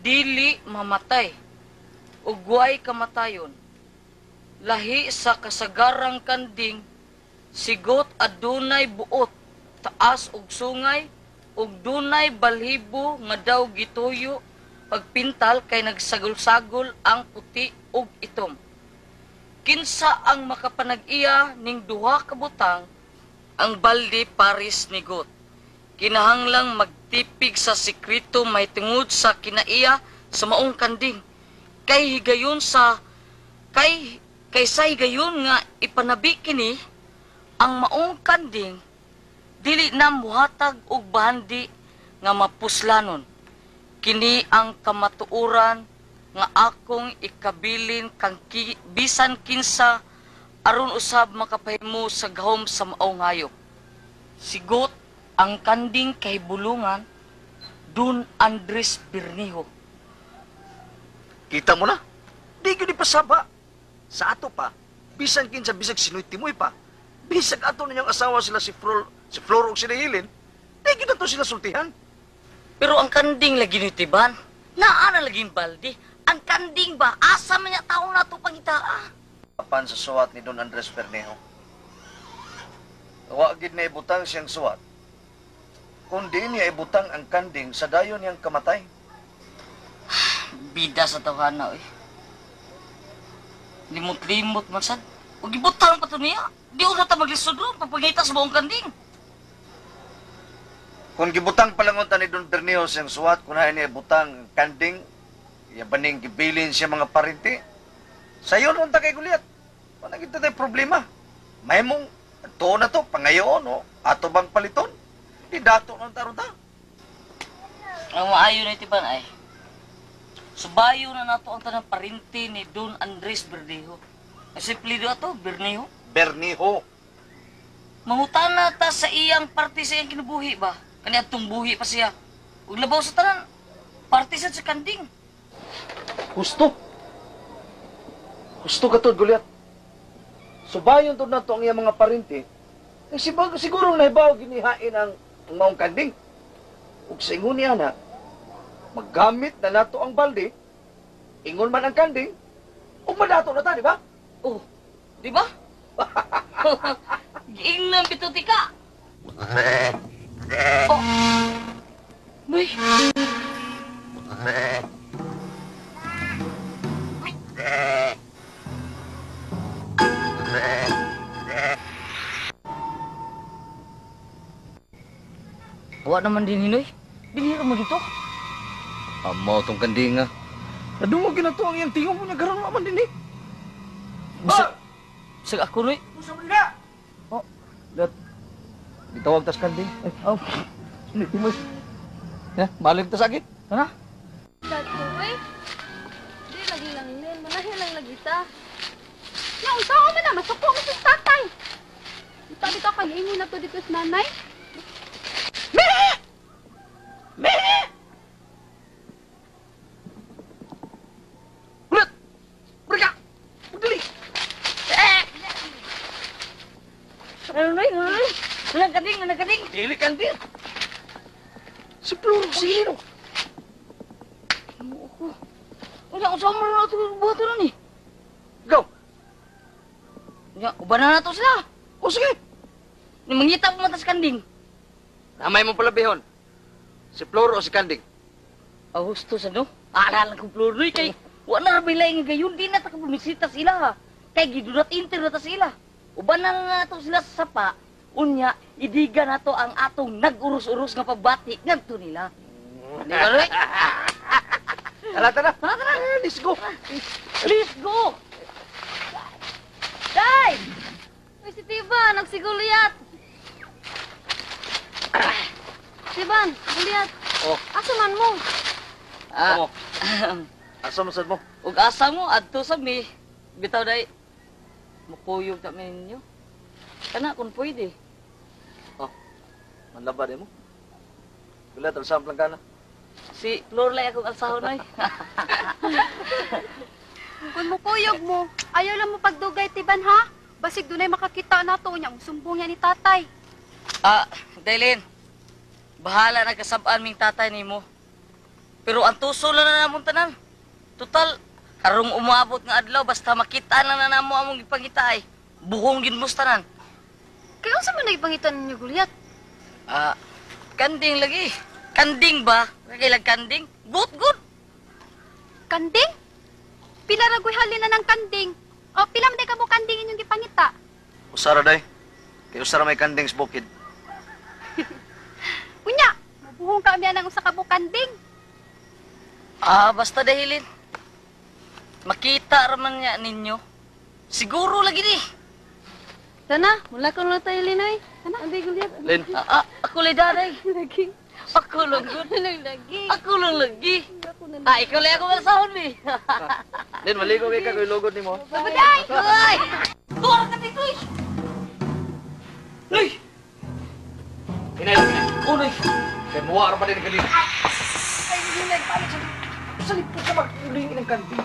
dili mamatay ugway kamatayon. Lahi sa kasagarang kanding sigot adunay buot taas og sungay ug dunay balhibo nga daw gituyo pagpintal kay nagsagol-sagol ang puti ug itom. Kinsa ang makapanag-iya ning duha ka butang, ang balde paris ni Got. Kinahanglang magtipig sa sekreto mahitungod sa kinaiya sa maong kanding. Kay higayon sa kay kaysa higayon nga ipanabi kini ang maong kanding dili na muhatag og bahandi nga mapuslanon. Kini ang kamatuoran nga akong ikabilin kang bisan kinsa aron usab makapahimo sa gahom sa maong hayop. Sigot ang kanding kahibulungan Don Andres Bernijo. Kita mo na, di gyud ipasaba. Sa ato pa, bisan kinsa bisag sinuy timoy pa, bisag ato ninyong asawa sila si Flor ug si Helen, di gyud ato sila sultihan. Pero ang kanding lagi ni Tiban, naa na laging balde. Ang kanding ba, asa man niya tao na ito pangitaa? Apan sa suwat ni Don Andres Bernejo. Wa gid na ibutang siyang suwat. Kung di niya ibutang ang kanding sa dayon niyang kamatay. Bida sa tawhana, oy. Limot-limot man sad. Ug ibutang pa to niya. Di una ta maglisod ron pagpangita sa buong kanding. Kung gibutang palangon ta ni Don Bernejo siyang suwat, kung niya ibutang ang kanding, iya baning gibilin siya mga parinti. Sayon unta kay Goliath. Wala kita tayo problema. Mahimong tuon na to, pangayoon, o ato bang paliton? Di dato nung taron ta. Ang maayo na itiban ay, subayo na nato ang tanang parinti ni Don Andres Bernejo. Ay simple do ato, Bernejo. Bernejo. Mangutana ta sa iyang parte sa iyang kinabuhi ba? Kani atong buhi pa siya. Ug labaw sa tanan, parte sa kanding. Husto. Husto ka to, Goliath. Subayon to nato ang iyang mga parinti. Eh, siguro nahibaw ginihain ang maong kanding. Ug sa ingon niya na, maggamit na nato ang balde, ingon man ang kanding, ug madato na ta, di ba? Oh, di ba? Giingnan bito tika. Oh. Uy. Wa naman din hinoy. Dinhiro mo dito. Amo tong kanding ah. Nadungog gina to ang iyang tingog niya karon wa man dinhi. Bisag ako noy. Usa man na. Oh, dat. Gitawag tas kanding. Ay, oh. Sino timoy? Ya, balik tas agi. Ana? Dato eh. Di lagi lang nin, manahin lang lagi ta. Ya, unsa man na masuko man sa tatay. Unta bitaw kay ingon na to dito sa nanay. Nagkading, Dili kanding. Si Flor, si Hino. Unya, unsa man na ito buhaton na ni? Go. Unya, uban na nato sila. O sige. Ni mangita pa man tas kanding. Namay mo pala bihon. Si Flor o si kanding? Ah, husto sa no? Alala kong Flor noy kay wa na ra bilay nga gayon di na ta ka bumisita sila ha. Kay gidunat inter na ta sila. Uban na nato sila sa sapa. Unya, idiga na to ang atong nag-urus-urus nga pagbati ngadto nila. Di ba, Roy? Tara, tara. Tara, tara. Let's go. Let's go. Day! Uy, si Tiban, nagsiguliyat. Tiban, Goliath. Oh. Asa man mo? Ah. Amo. Asa man sad mo? Ug asa mo adto sa mi. Bitaw day. Mukuyog ta ninyo. Kana kung pwede. Oh. Manlaba di mo. Goliath, alsahon lang ka na. Si Flor lay akong alsahon oy. Kung mukuyog mo, ayaw lang mo pagdugay Tiban ha. Basig dunay makakita na to niya, sumbong niya ni tatay. Ah, Daylin. Bahala na kasabaan ming tatay nimo. Pero ang tuso lang na namon tanan. Total, karong umabot nga adlaw basta makita na na namo among gipangita ay buhong gid mo tanan. Kaya unsa man nagipangita ninyo, Goliath? Ah, kanding lagi. Kanding ba? Kailang kanding? Good, good. Kanding? Pila ra goy halin na ng kanding. O pila man day ka kanding inyong gipangita? Usara day. Kay usara may kanding sa bukid. Unya, mabuhong ka unya ng usa ka kanding. Ah, basta dahilin. Makita raman niya ninyo. Siguro lagi ni. Tana, mula ko lang tayo, Linoy. Tana, abi Goliath. Lin. Ako lay daday. Lagi. Ako lang gud. Lagi. Ako lang lagi. Ah, ikaw lang ako malsahon mi. Lin, maligo kay ka koy lugod nimo. Babaday! Ay! Tuwar ka dito eh. Noy! Hinay, hinay. Unoy. Kay muwa ra pa din kalin. Ay, hinay, balik sa sa likod ka mag-uling ng kanding.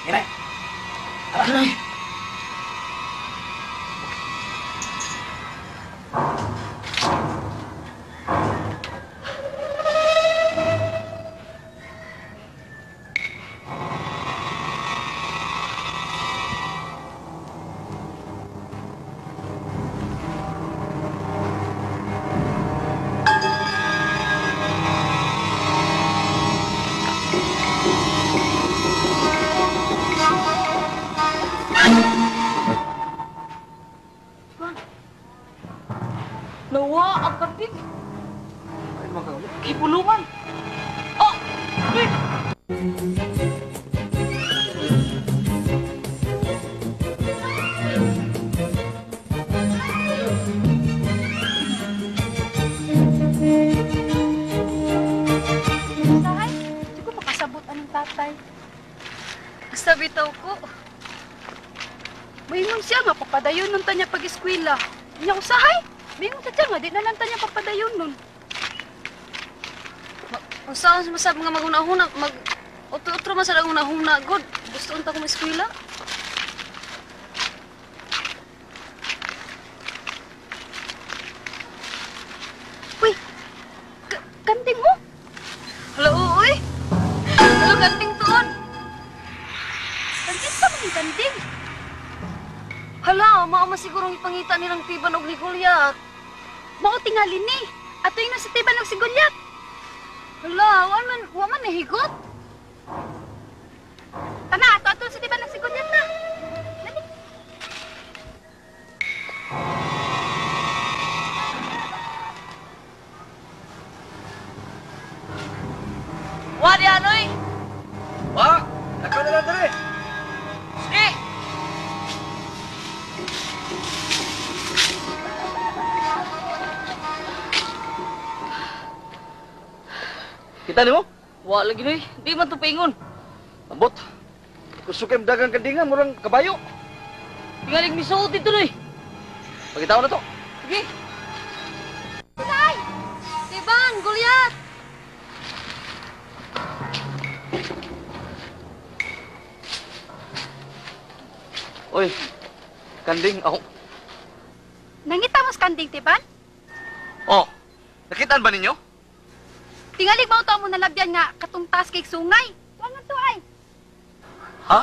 Hinay. Tara. Nawa ang kanding. Kipulungan. Oh! Uy! Sahay, di ko makasabot anong tatay. Basta bitaw ko. Maingon siya nga papadayon nun tanya pag-eskwela. Nya usahay. Maingon sa siya nga di na lang tanya papadayon nun. Unsa man masab nga maghuna-huna, mag utro-utro man sad ang huna-huna gud. Gusto unta ko eskwela. Uy, kanding mo. Hala, uy. Hala, kanding tuon. Kanding pa man kanding. Hala, mao man siguro ang ipangita nilang Tiban og ni Goliath. Mao tingali ni. Ato yung nasa Tiban og si Goliath. Hala, wa man nahigot. Tana, ato sa Tiban og si Goliath na. Dali. Wa di anoy. Wa, nakaw na lang diri. Sige. Kita nimo? Wa lagi noy, di man to paingon. Ambot. Gusto kay dagang kandinga murang kabayo. Tingalig misuot dito noy. Pagitaw na to. Sige. Tay! Tiban, Goliath! Oy. Kanding ako. Nangita mo sa kanding, Tiban? Oh. Nakitaan ba ninyo? Tingalig mao to mo nalabyan nga katong taas kay sungay. Tuangan to ay. Ha?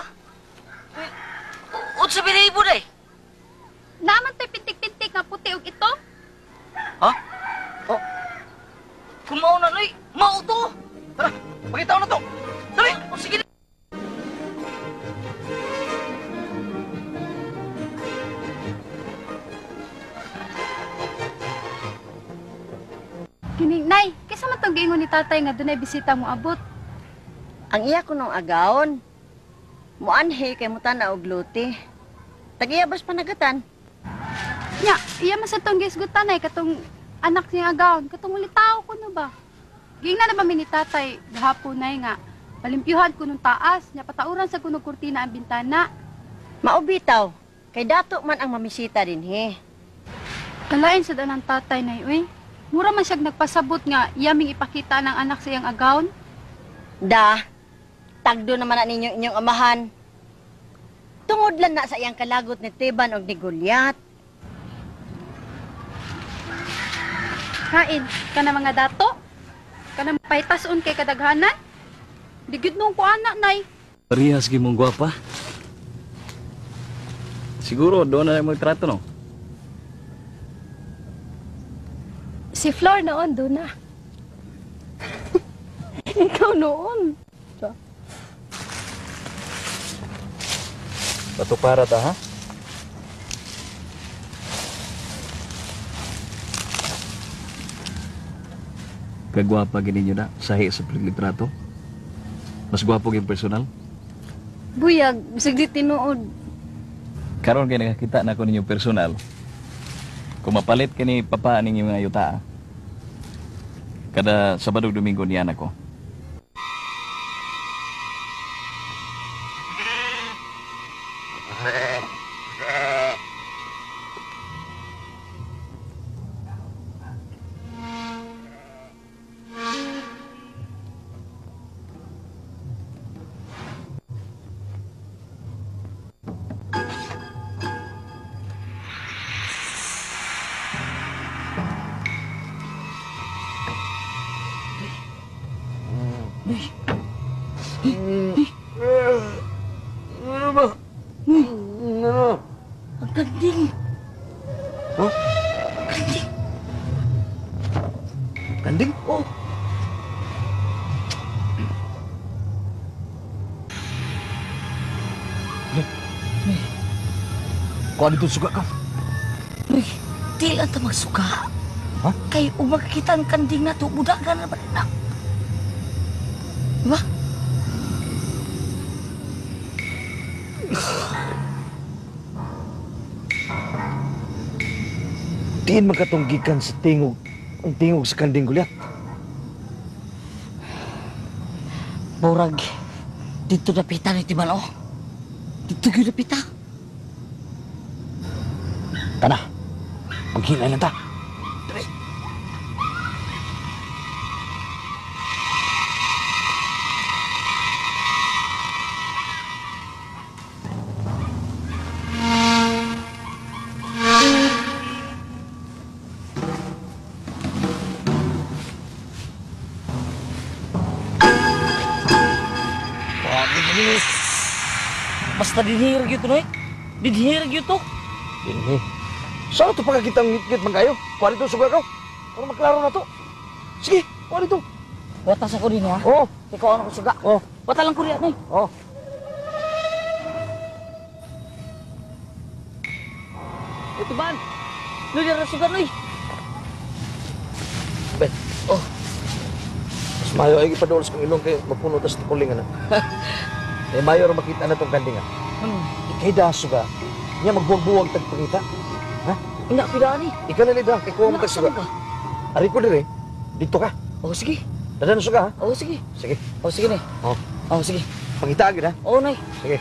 Unsa binibo day? Naman to'y pintik-pintik nga puti og ito. Ha? Oh. Kung mao na noy, mao to. Tara, pagitaw na to. Dali. O sige. Kining nay, kaysa man tong giingon ni tatay nga dunay bisita mo abot. Ang iya ko nung agawon. Muanhi kay mutan-aw og luti. Tag-iya bas panagatan. Nya, iya man sa tong gisgutan ay katong anak niya agawon, katong ulitaw ko no ba. Giingnan na ba mi ni tatay gahapon nay nga palimpyuhan ko nung taas, nya patauran sa kuno kurtina ang bintana. Mao bitaw, kay dato man ang mamisita dinhi. Kalain sa danang tatay nay uy. Mura man siyang nagpasabot nga iyaming ipakita ng anak sa iyang agawon. Da, tagdo naman na ninyo inyong amahan. Tungod lang na sa iyang kalagot ni Tiban og ni Goliath. Kain, kana mga dato. Kana paytason kay kadaghanan. Digid nung ko anak nay. Parehas gyud mong gwapa. Siguro doon na magtrato no. Si Flor noon, doon na. Ikaw noon. Patupara ta, ha? Kagwapa gini nyo na, sahi sa litrato. Mas gwapo yung personal. Buyag, bisag di tinuod. Karon kay nakakita na ko ninyo personal. Kung mapalit kini papa ninyo mga yuta. Kada Sabado ug Domingo niyan ako. Ano ba? Ano? Ang kanding! Huh? Kanding! Kanding? Oo. Kuha dito suga ka. Uy, di lang ta magsuka. Ha? Kay umakita ang kanding na to, budagan na ba na? Diba? Diin magkatunggikan sa tingog, ang tingog sa kanding gulyat. Borag, dito napita ni Timan, oh. Dito gyud napita. Tana, maghinay lang ta. Basta dinhir gyud to, noy. Dinhir gyud to. Dinhi. Saan ito pagkakita ang ngit-ngit man kayo? Kuha dito suga ka. Para maklaro na to. Sige, kuha dito. Watas ako din, ha? Oo. Ikaw ano ko suga. Oo. Wata lang ko riyan, noy. Oo. Ito ba? Noy, dara suga, noy. Ben. Oh. Mas mayo ay ipadulos kong ilong kay mapuno tas kulingan na. Eh, mayo ra makita na tong kanding, ha? Ikay da suga. Nya magbuwag-buwag tagpangita. Ha? Ina pila ni. Ikaw na lida, kay kuha mo tag suga. Ari ko dire. Dito ka. Oh, sige. Dada na suga, ha? Oh, sige. Sige. Oh, sige ni. Oh. Oh, sige. Pangita gyud, ha? Oh, nay. Sige.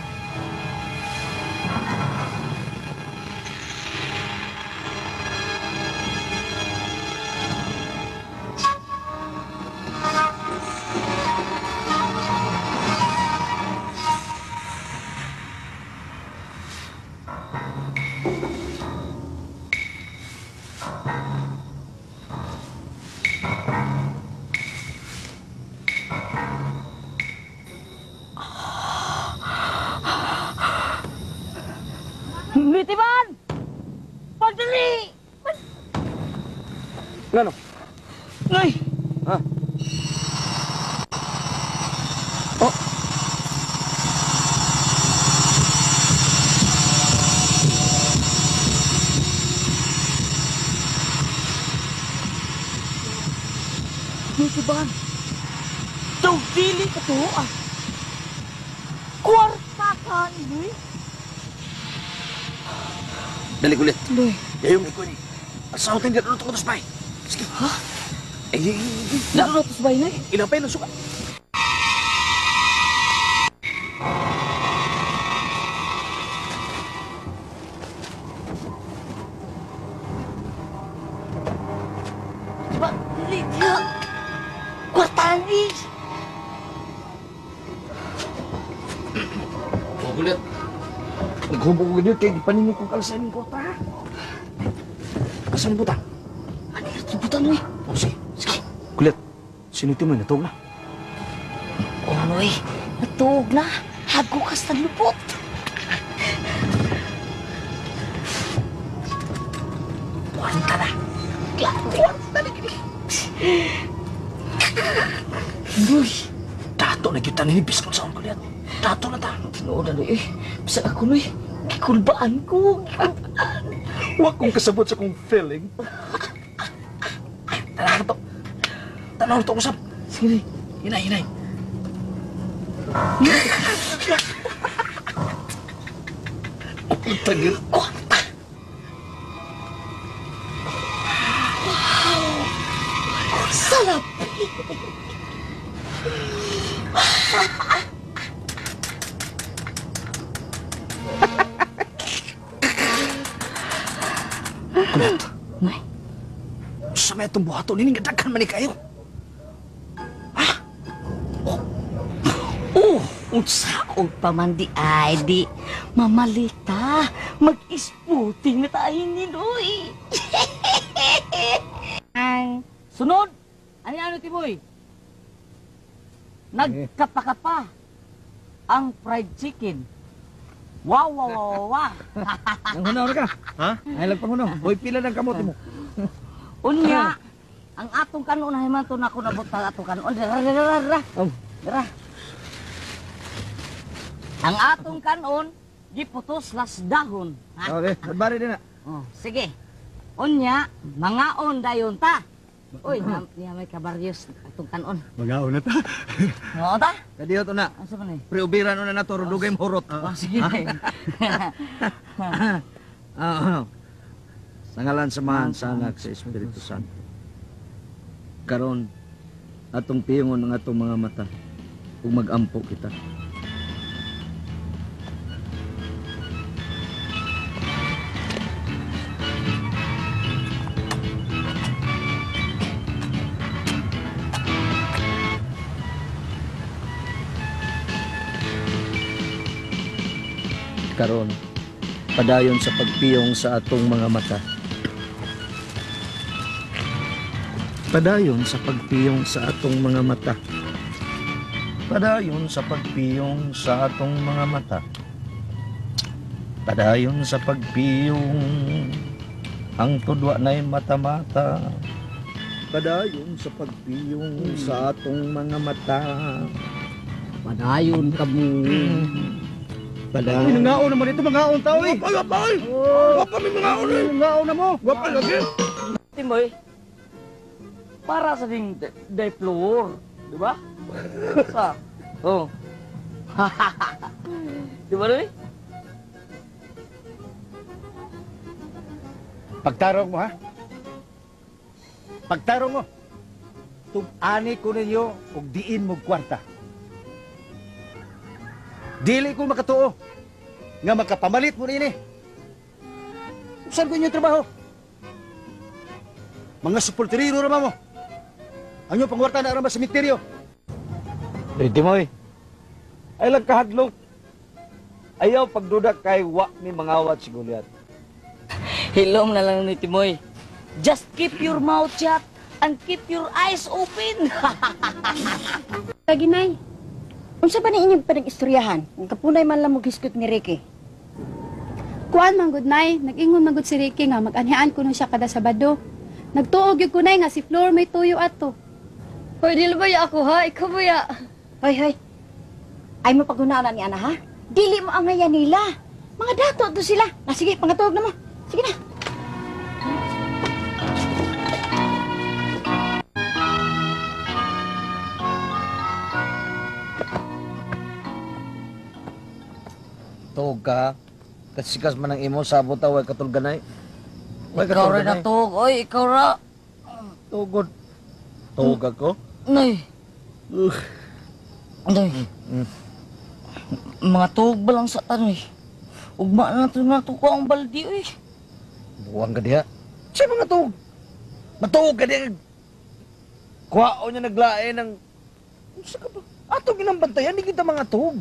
Mitiman! Pagdali! Ngano? Noy! Ha? Oh! Mitiman! Daw dili ka to, ah! Kwarta ka ni, Noy! Dali kulit. Noy. Yayong ikaw ni. Asawa tayo dito ko bay. Sige. Ha? Eh, Naruto bay, Noy? Ilapay ng suka. Diba? Dili, diha. Kwarta ni. Oh, kulit. Naghubog ko dito kay paninyo kong kalasan ng kota. Kasan buta? Ano yung buta, Noy? Oh, sige. Sige. Kulit, sinuti mo, natuog na. Oh, Noy. Natuog na. Hago ka sa lupot. Kwarta na. Klaro, kwarta na. Noy. Dato na kita ninibis kung saan, Kulit. Dato na ta. Tinuod na, Noy. Eh, bisag ako, Noy. Gikulbaan ko. Wa kong kasabot sa kong feeling. Tanaw to. Tanaw to usap. Sige, hinay, hinay. Tagil. Kwarta. Wow! Sarap! Kulot. Nay. Sa may itong buhato, nining gadaghan man ni kayo. Ha? Oh. Oh, unsaon pa man di ay di mamalita, mag-isputing na tayo ni Noy. Ang sunod, ano Timoy? Nagkapakapa ang fried chicken. Wow, wow, wow, wow. Nanghunaw na ka? Ha? Ay, lagpanghunaw. Hoy, pila ng kamote mo. Unya, ang atong kanon na himan to na ako nabutang atong kanon. Dara, dara, dara. Dara. Ang atong kanon, giputos las dahon. Okay, bari din na. Oh, sige. Unya, mangaon dayon ta. Uy, niya may kabaryos atong kanon. Mangaon na ta. Oo ta? Kadiyot na. Asa man eh? Priubiran na nato, rudugay mo hurot. Oh, sige. Sa ngalan sa Amahan, sa Anak, sa Espiritu Santo. Karon, atong piyungon ang atong mga mata ug mag-ampo kita. Karon, padayon sa pagpiyong sa atong mga mata. Padayon sa pagpiyong sa atong mga mata. Padayon sa pagpiyong sa atong mga mata. Padayon sa pagpiyong ang tudwa na'y mata-mata. Padayon sa pagpiyong sa atong mga mata. Padayon ka mo. Padayon. Uy, nangaon naman ito, mangaon tao eh. Wapa, wapa, oy. Wapa, may mangaon eh. Nangaon na mo. Wapa lagi. Timoy, para sa ding day floor, di ba? Sa, oh. Di ba, Noy? Pagtarong mo, ha? Pagtarong mo. Tug-ani ko ninyo og diin mo kwarta. Dili ko makatuo nga makapamalit mo niini. Saan ko inyong trabaho? Mga sepulturero ra mo. Ang inyong pangwarta na ra sa sementeryo. Hey, Timoy. Ay lang kahadlok. Ayaw pagduda kay wa mi mangawat si Goliath. Hilom na lang ni Timoy. Just keep your mouth shut and keep your eyes open. Kaginay, unsa ba ni inyong pinag-istoryahan? Ang kapunay man lang mo giskot ni Ricky. Kuan man gud nay, nag-ingon man gud si Ricky nga mag-anhian kuno siya kada Sabado. Nagtuog gyud ko nay nga si Flor may tuyo ato. Hoy, dili ba ya ako ha? Ikaw ba ya? Hoy, hoy. Ay mo pagunana ni Ana ha? Dili mo angayan nila. Mga dato to sila. Na sige, pangatuog na mo. Sige na. Tuog ka, kasikas man ang imo, sabot ta, way katulganay. Way Ikaw ra na tuog, oy, ikaw ra. Tugod. Tuog ako? Nay. Nay. Mga tuog ba lang sa tanoy? Ugma na ito na ko ang baldi, oy. Buwang ka diha. Siya mga tuog. Matuog ka diha. Kuwao niya naglae ng... Unsa ka ba? Atong ginambantayan, di kita mga tuog.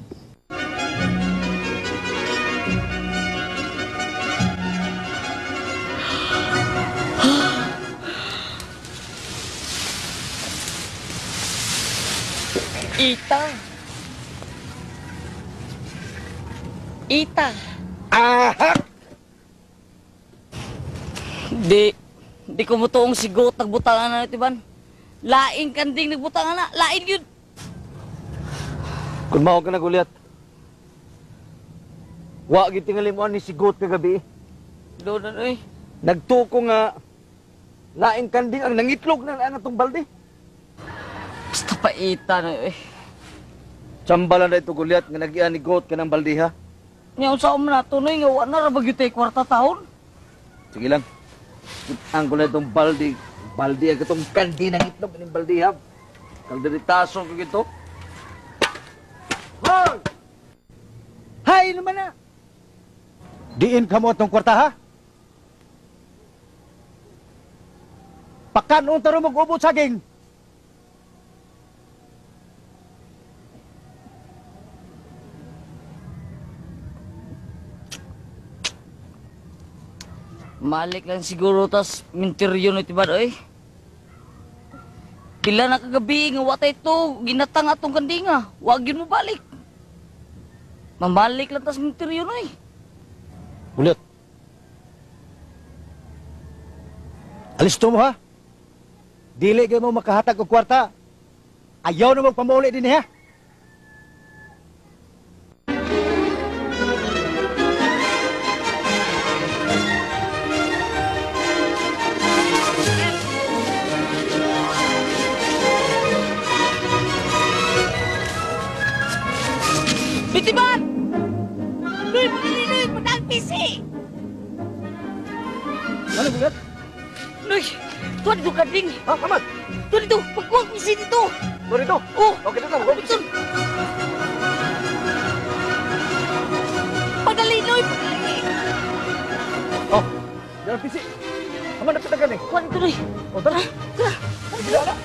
Ita. Ita. Aha! Di ko mo toong sigot nagbutangan na ito, Ivan. Laing kanding nagbutangan na. Lain yun. Kung mao ka na, Goliath. Wa gid tingali mo ni sigot kagabi. Doon na eh. Nagtuko nga laing kanding ang nangitlog na ang atong balde. Basta paita na eh. Tsambala na ito Goliath nga nagian ni Got kanang balde ha. Nya unsa man nato noy nga wa na ra ba gyud tay kwarta taon? Sige lang. Ang ko na itong balde. Balde ang itong kandi ng itlog ng balde ha. Kalderitaso ko gito. Hoy! Hay naman na! Diin ka mo atong kwarta ha? Pakanon taro mag-ubot saging. Malik lang siguro tas minteryo na tibad oy. Pila na kagabi nga watay to ginatang atong kandinga. Wag yun mo balik. Mamalik lang tas minteryo na eh. Ulit. Alis to mo ha. Dili kayo mo makahatag og kwarta. Ayaw na magpamuli din ha. Bitiban! Luy, pagdali, Luy! Pagdali, pisi! Ano, Goliath? Luy! Tuwa dito, kading! Ha, amat! Tuwa dito! Pagkuha ang pisi dito! Tuwa dito? Oo! Okay, dito lang. Dito! Pagdali, Luy! Pagdali! Oh! Yan ang pisi! Aman, napit na gani! Kuha dito, Luy! Oh, tara! Tara! Sige, tara!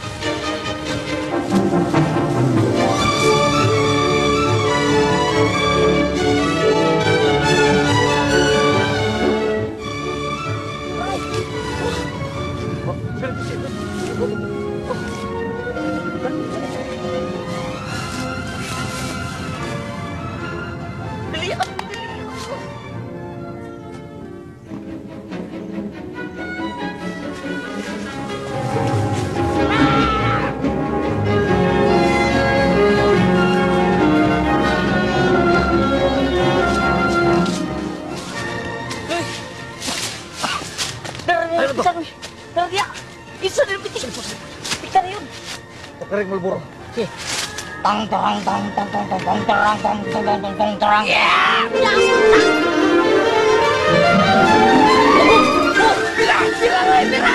Dali ako! Dali ako! Tara, isa, Luy! Tara, diya! Isa na yung piti! Pita na yun! Pakaring Malboro. Sige. Tang, tang, tang, tang, tang, tang, tang, tarang, tang, tang, tang, tang, tang, tarang. Yeah! Pira! Pira, Luy! Pira!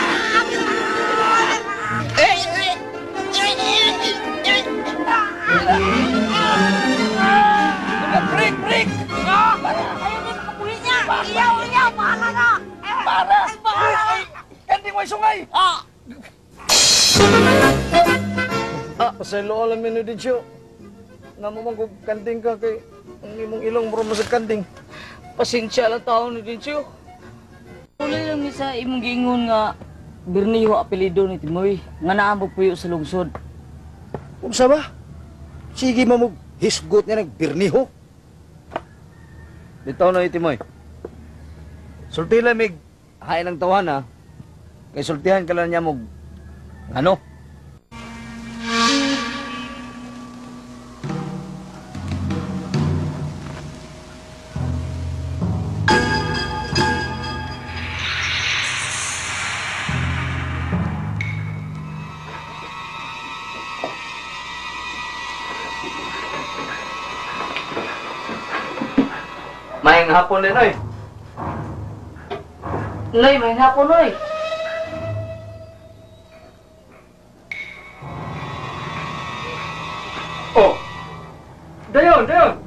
Break! Break! Ayaw na makabuhi niya! Iyaw, iyaw! Bahala na! Para! Bahala na! Kanding may sungay! Ah! Pasaylo lang menu din siyo. Nga mo man kung kanding ka kay ang imong ilong muro mo sa kanding. Pasensya lang tao ni Dincio. Uli lang mi sa imong giingon nga Berniho apelyido ni Timoy nga naa mo puyo sa lungsod. Unsa ba? Sige mo mo hisgot niya ng Berniho. Bitaw na Timoy. Sulti lamig hain ang tawana. Kay sultihan ka lang niya mo ano? Maayong hapon din, oy. Noy, maayong hapon, oy. Oh. Dayon, dayon.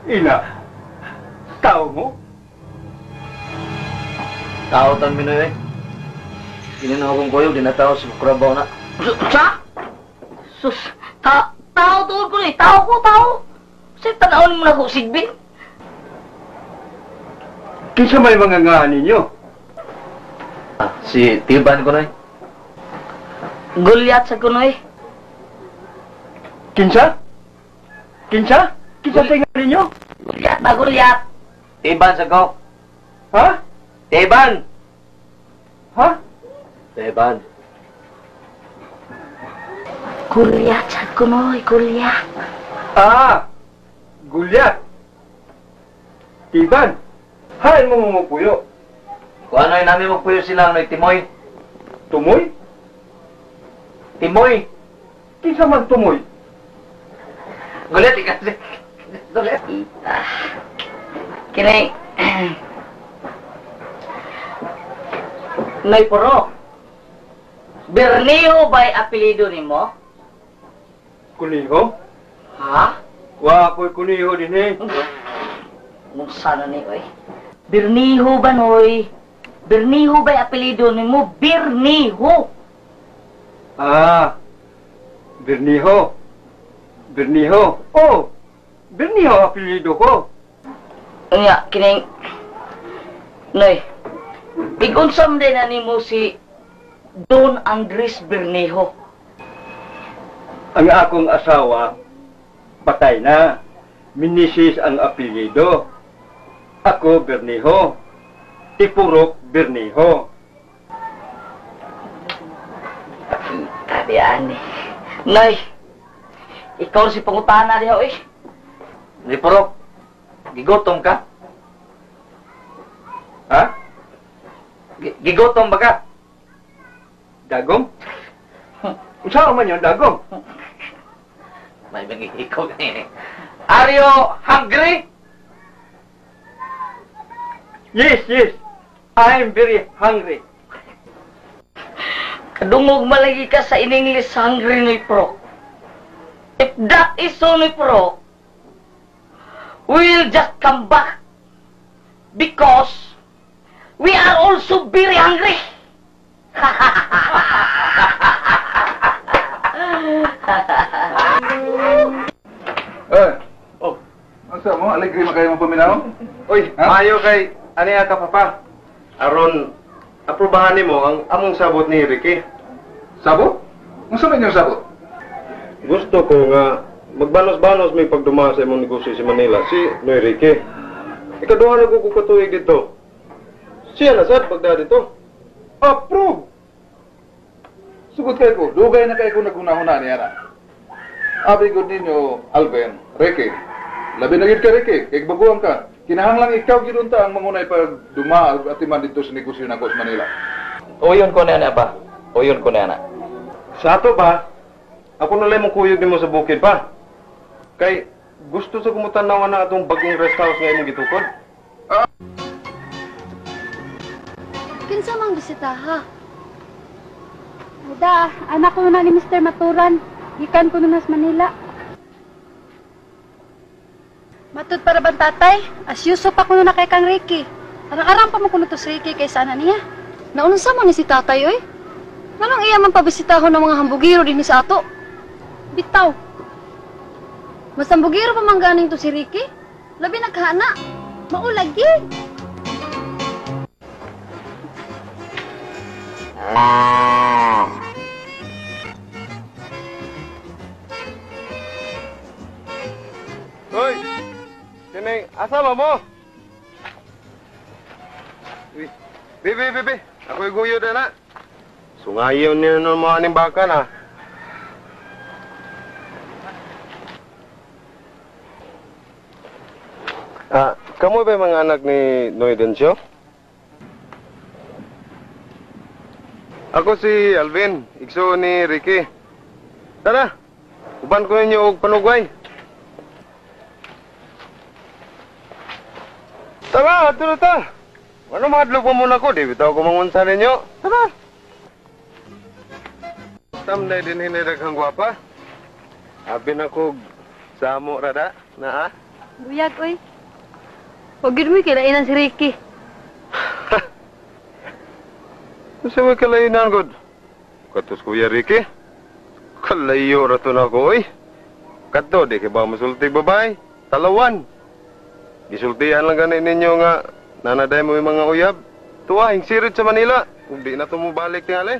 Ina, tao mo? Tao tan minoy eh. Kininaw akong kuyog, di na tao sa Kurabaw na. Sa? Sus, tao tuod ko eh. Tao ko, tao. Sa tanawin mo na ko, sigbin. Kinsa may mga ngahan ninyo? Si Tiban ko na eh. Goliath sa kunoy. Kinsa? Kinsa? Kinsa tinga ninyo? Gulyat ba, gulyat? Tiban sa ko. Ha? Tiban! Ha? Teban. Gulyat, sad ko noy, gulyat. Ah! Gulyat! Tiban! Hain mo mumupuyo. Kung ano'y namin magpuyo sila, noy Timoy. Tumoy? Timoy! Kinsa man tumoy? Gulyat, ikaw. Gulyat. Kini. Noy Puro. Berneo ba'y apelido nimo? Kuniho? Ha? Wa ako'y kuniho din eh. Nung sana ni oy. Berniho ba noy? Berniho ba'y apelido nimo? Berniho. Ah, Berniho. Berniho. Oh, Berniho apelyido ko. Unya, kining Noy. Ig-unsam din na nimo si Don Andres Bernejo. Ang akong asawa, patay na. Minisis ang apelyido. Ako, Bernejo. Tipurok Bernejo. Tabian ni. Noy, ikaw si pangutana diha, oy. Ni Purok, gigotom ka? Ha? Gigotom ba ka? Dagom? Unsa man yun, dagom? May mangihikaw ka eh. Are you hungry? Yes, yes. I'm very hungry. Kadungog malagi ka sa in English hungry, Noy Pro. If that is so, Noy Pro, we'll just come back because we are also very hungry. Eh, oh, ang sa mo, alegre man kayo mapaminaw? Uy, maayo kay aniya ka papa. Aron aprobahan nimo ang among sabot ni Ricky. Sabot? Unsa man inyong sabot? Gusto ko nga magbanos-banos may pagduma sa imong negosyo sa Manila si Noy Ricky. Ikaduha na ko katuig dito. Siya na sad pagda dito. Approve. Sugod kay ko, dugay na kay ko nagunahuna niya na. Abi gud ninyo, Alvin, Ricky. Labi na gid ka Ricky, kay baguhan ka. Kinahanglang ikaw gid unta ang mangunay pag duma at atiman dito sa negosyo nako sa Manila. Uyon ko na ba? Uyon ko na. Sa ato ba? Ako na lang mong kuyog nimo sa bukid pa. Kay gusto sa kumutanawan na atong bagong rest house nga imong gitukod. Kinsa mang bisita ha? Ada, anak ko na ni Mr. Maturan. Gikan ko na sa Manila. Matud para bang tatay? As usual pa ko na kay Kang Ricky. Arang-arang pa mo kuno to si Ricky kay sana niya. Naunsa man ni si tatay oy? Nganong iya man pabisitahon ng mga hambugiro dinhi sa ato? Bitaw. Mas hambugiro pa man ganing to si Ricky. Labi nagkahana. Mao lagi. Hoy! Kining asa mo? Uy, bibi, bibi. Ako'y guyod na. Sungayon niyo ng mga aning baka na. Ah, kamo ba mga anak ni Noy Dencio? Ako si Alvin, igsoon ni Ricky. Tara, uban ko ninyo og panugway. Tara, ato na ta. Ano mahadlok mo muna ko? Di bitaw ko mangunsa ninyo. Tara. Tamday din hiniraghang gwapa. Abi na kog samo rada na ah. Buyag oy. Wag gid mo kilainan si Ricky. Unsa may kalainan gud? Katos Kuya Ricky. Kalayo ra to na ko oy. Kadto di kay ba mosulti babay? Talawan. Gisultihan lang gani ninyo nga nanaday mo yung mga uyab. Tuwa hing sirit sa Manila. Ug di na to mo balik tingali.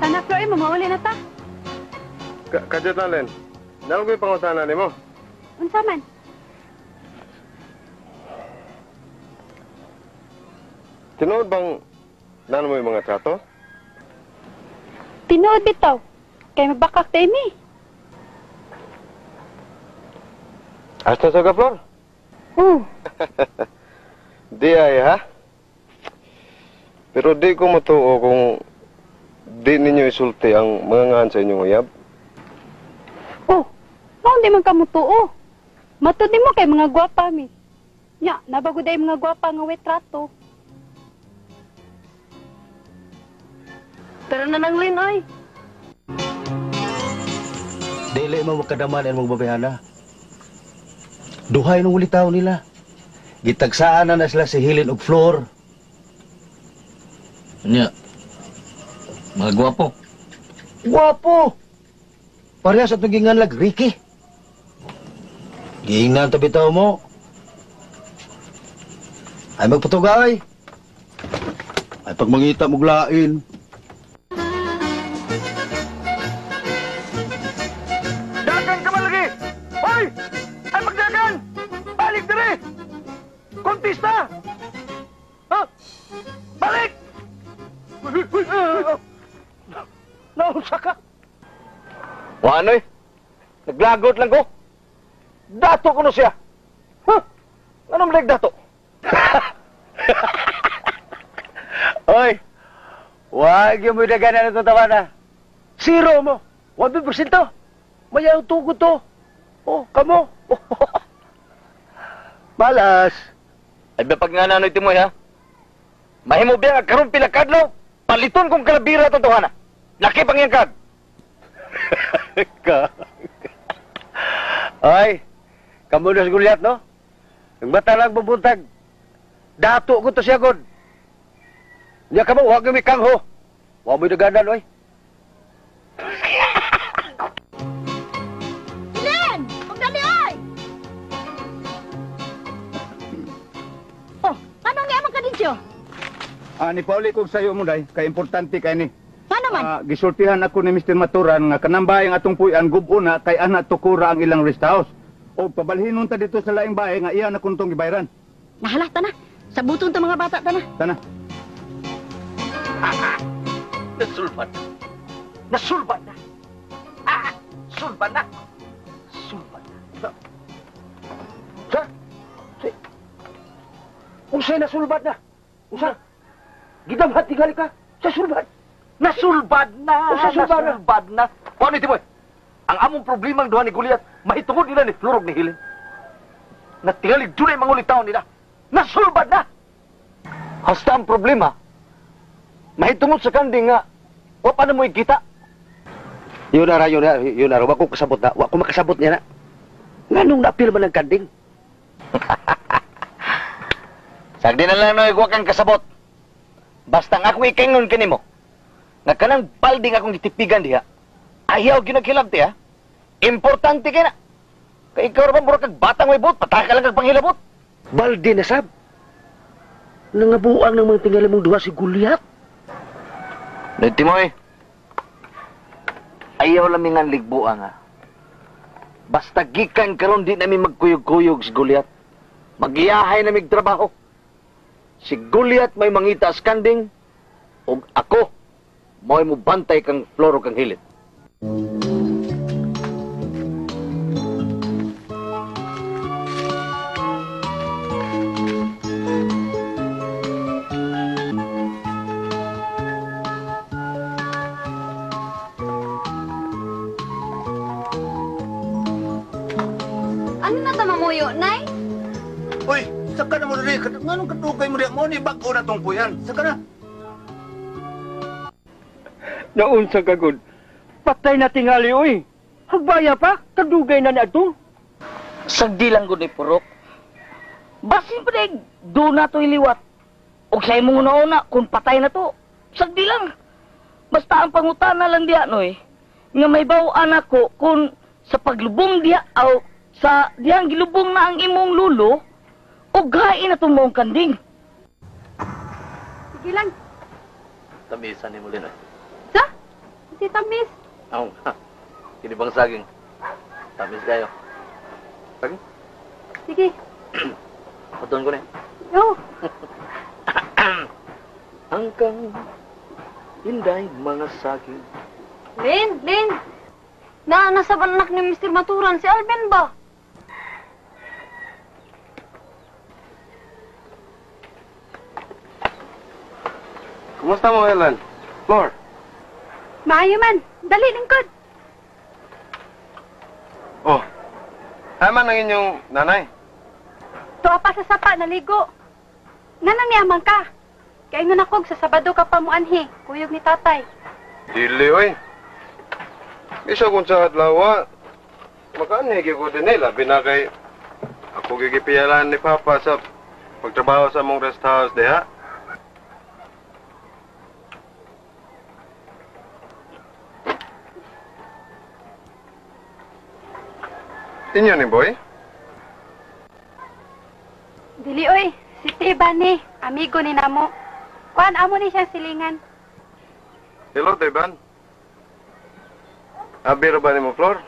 Tanak Ay, mamauli na ta. Kadyot na, Len. Nalo ko'y pangutana nimo. Unsa man? Tinuod bang nano mo yung mga trato? Tinuod bitaw. Kay mabakak tayo mi. Hasta sa ka, Flor? Oo. Di ay, ha? Pero di ko matuo kung di ninyo isulti ang mga ngahan sa inyong uyab. Oh, maon di man ka mutuo. Matud nimo kay mga gwapa mi. Nya, nabago day mga gwapa nga way trato. Tara na nang Lin, oy. Dili mo makadaman ang mga babayhana. Duhay nung ulitaw nila. Gitagsaan na sila si Helen og Flor. Nya, mga gwapo. Gwapo! Parehas at naging lag, Ricky. Giingnan tabi tao mo. Ay magpatugay. Ay pagmangita mo lain. Dagan ka man lagi! Hoy! Ay magdagan! Balik dire! Kontista! Ha? Balik! Nausa ka! Wanoy, naglagot lang ko. Dato ko no siya. Huh? Anong leg dato? Oy! Wag yung mo dagan na itong tawana. Zero mo! 100%! Mayaw tugod to. Oh, kamo. Malas. Ay ba pag nga nanoy timoy ha? Mahimo biya nga karon pila kadlaw, paliton kong kalabira itong tawana. Laki pang iyang kag. Ka. Ay, kamo na sa Goliath, no? Ang bata lang bubuntag. Dato ko to siya, God. Nya kamo, huwag yung ikangho. Huwag mo'y daganan, oy. Len! Pagdali ay! Oh, anong nga man ka dito? Ah, ni Pauli kog sayo mo day, kay importante kay ni. Ano man? Gisultihan ako ni Mr. Maturan nga kanang bahay ang atong puy-an gub-una kay ana tukura ang ilang rest house. O pabalhinon ta dito sa laing bahay nga iya na kuntong gibayran. Nahala, tana. Sabuton ta mga bata, tana. Tana. Nasulban. Nasulban na. Ah, sulban na. Sulban na. Sa? Si? Unsay nasulbad na? Unsa? Gidamhat tingali ka? Sa sulbad. Nasulbad na. Unsa sulbad na? Nasulbad na. Kuan iti boy. Ang among problema ang duha ni Goliath, mahitungod nila ni Florog ni Helen. Natingali dunay mangulitaw nila. Nasulbad na. Hasta ang problema, mahitungod sa kanding nga, wa pa na mo'y kita. Yun na, yun na, yun na. Wa ko kasabot na. Wa ko makasabot niya na. Nganong naapil man ang kanding? Sagdi na lang na wa kang kasabot. Basta nga akong ikingon kini mo, nga kanang balding akong gitipigan diha, ayaw ginaghilabti ha. Importante kay na. Kay ikaw ra ba mura kag batang may buot, pataka lang kag panghilabot. Balde na sab. Nangabuang ng mga tingali mong duha si Goliath. Noy Timoy, ayaw lamingan ligbuang ha. Basta gikan karon di nami magkuyog-kuyog si Goliath. Magiyahay na mig trabaho. Si Goliath may mangita as kanding, ug ako mo'y mubantay kang Floro kang hilit. Ano na ta mamuyo, Nay? Uy, saka na mo rin. Nganong kadugay mo rin? Mo ni bago na tong puyan. Saka na. Naunsa ka, God. Patay na tingali, oy. Hagbaya pa, kadugay na na ito. Sagdi lang gud ni Purok. Basin pa deg, do na to iliwat. Og sa imong una-una, kung patay na to, sagdi lang. Basta ang pangutana lang diya, noy, nga may bawaan ako kung sa paglubong diya, aw sa diyang gilubong na ang imong lulo, o gain na itong maong kanding. Sige lang. Tamisan ni mo, Linoy. Sa? Si tamis. Aw, kini bang saging? Tamis kayo. Saging? Sige. Patuan ko na. Oh. Angkang inday mga saging. Lin, Lin. Na nasa anak ni Mr. Maturan si Alvin ba? Kumusta mo, Helen? Flor? Maayo man. Dali, lingkod. Oh. Tama ng inyong nanay. Tuwa pa sa sapa, naligo. Nanang niamang ka. Kaya nga nakog, sa Sabado ka pa muanhi. Kuyog ni tatay. Dili, oy. Isa kung sa adlaw, makaanhi ko din eh. Labi na kay ako gigipiyalan ni Papa sa pagtrabaho sa among rest house diha. Inyo ni boy? Dili, oy. Si Tiban ni, amigo ni namo. Kuan amo ni siyang silingan. Hello, Tiban. Abi ra ba nimo, Flor?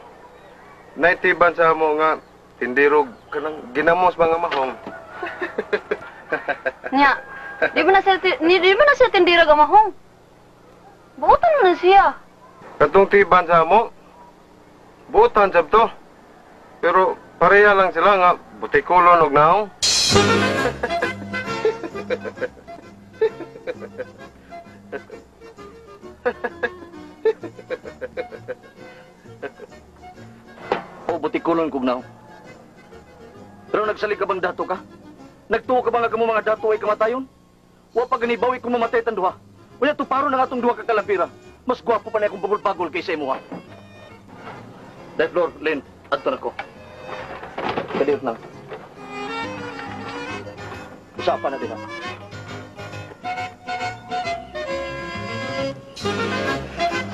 Nay Tiban sa amo nga tindirog kanang ginamos mga mahong. Nya, di ba na siya tindirog ang mahong? Buotan mo na siya. Katong Tiban sa amo, buotan sab to. Pero pareha lang sila nga butikulon og naong. O butikulon kog naong. Pero nagsalig ka bang dato ka? Nagtuo ka ba nga kamo mga dato ay kamatayon? Wa pa ganibawi kung mamatay tan duha. Wala tuparo na nga atong duha ka kalapira. Mas gwapo pa na akong bagol-bagol kaysa imo ha. Dahil Flor, Lynn, adto na ko. Kadiyot na. Usapan na din ha.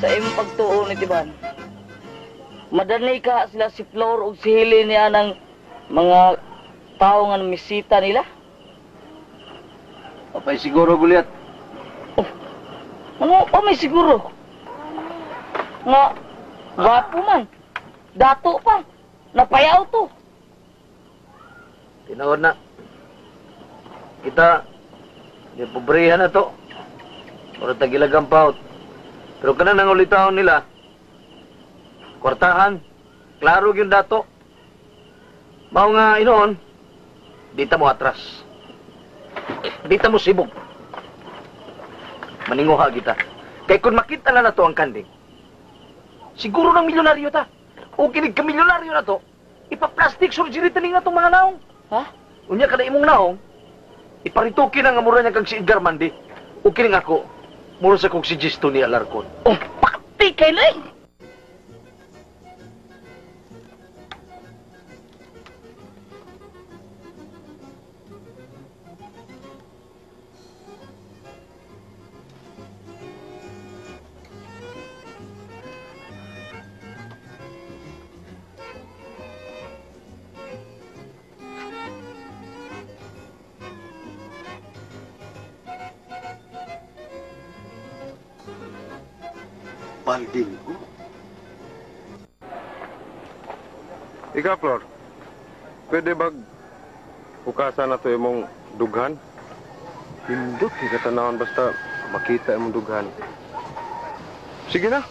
Sa imong pagtuo ni Tiban, madanay ka sila si Flor ug si Helen niya ng mga tao nga misita nila. Apay siguro, Goliath. Oh, ano pa may siguro? Nga, gwapo man. Dato pa. Napayaw to. Tinawad na. Kita, di pobrehan na to. Mura tagilagang paut. Pero kanan ang ulitahon nila, kwartahan, klaro yung dato. Mao nga inoon, di ta mo atras. Di ta mo sibog. Maninguha kita. Kay kung makita na na to ang kanding, siguro ng milyonaryo ta. O kinig ka milyonaryo na to, ipa-plastic surgery taning na itong mga naong. Ha? Unya ka na imong naong, iparituki na nga mura niya kag si Edgar Mandi. O kining ako, mura sa kong si Gisto ni Alarcon. Oh, pati kay Lay! Balding ko. Ikaw, Flor, pwede ba hukasan na to imong dughan? Hindot, di ka tanawon basta makita imong dughan. Sige na.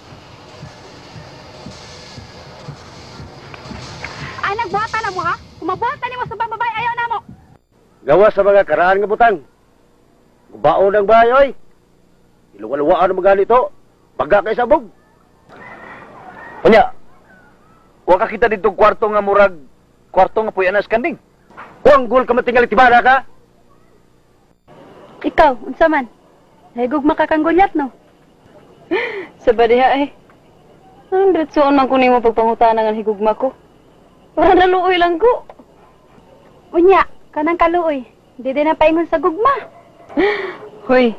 Ay, nagbuhatan na mo, ha? Kumabuhatan ni mo sa babae, ayaw na mo. Gawa sa mga karaan nga butang. Gubaon ng bahay, oy. Iluwa-luwaan ng mga ganito. Baga kay sabog. Unya, wa ka kita dito kwarto nga murag, kwarto nga puyanas kanding. Kuanggol ka matingali tibara ka. Ikaw, unsa man? Nahigugma ka kang Goliath, no? Sa badiha eh. Anong diretsoon man kunin mo pagpangutana nga higugma ko? Para naluoy lang ko. Unya, kanang kaluoy. Di din na paingon sa gugma. Hoy,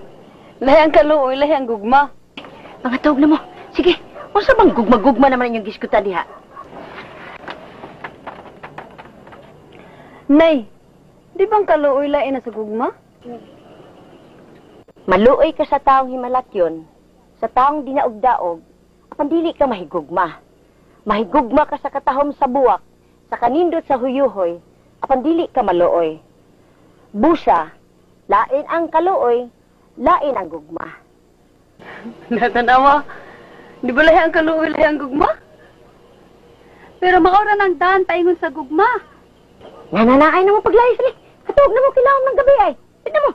lahi ang kaluoy, lahi ang gugma. Mga tawag na mo. Sige, unsa bang gugma-gugma naman inyong giskutan diha? Nay, di bang kaluoy lahi na sa gugma? Maluoy ka sa taong himalatyon, sa taong dinaog-daog, Apan dili ka mahigugma. Mahigugma ka sa katahom sa buwak, sa kanindot sa huyuhoy, apan dili ka maluoy. Busa, lain ang kaluoy, lain ang gugma. Natanawa, di ba lahi ang kaluoy, lahi ang gugma? Pero makaura ng daan paingon sa gugma. Nananaay na mo paglayas ni. Katuog na mo kilawom ng gabi ay. Tignan mo.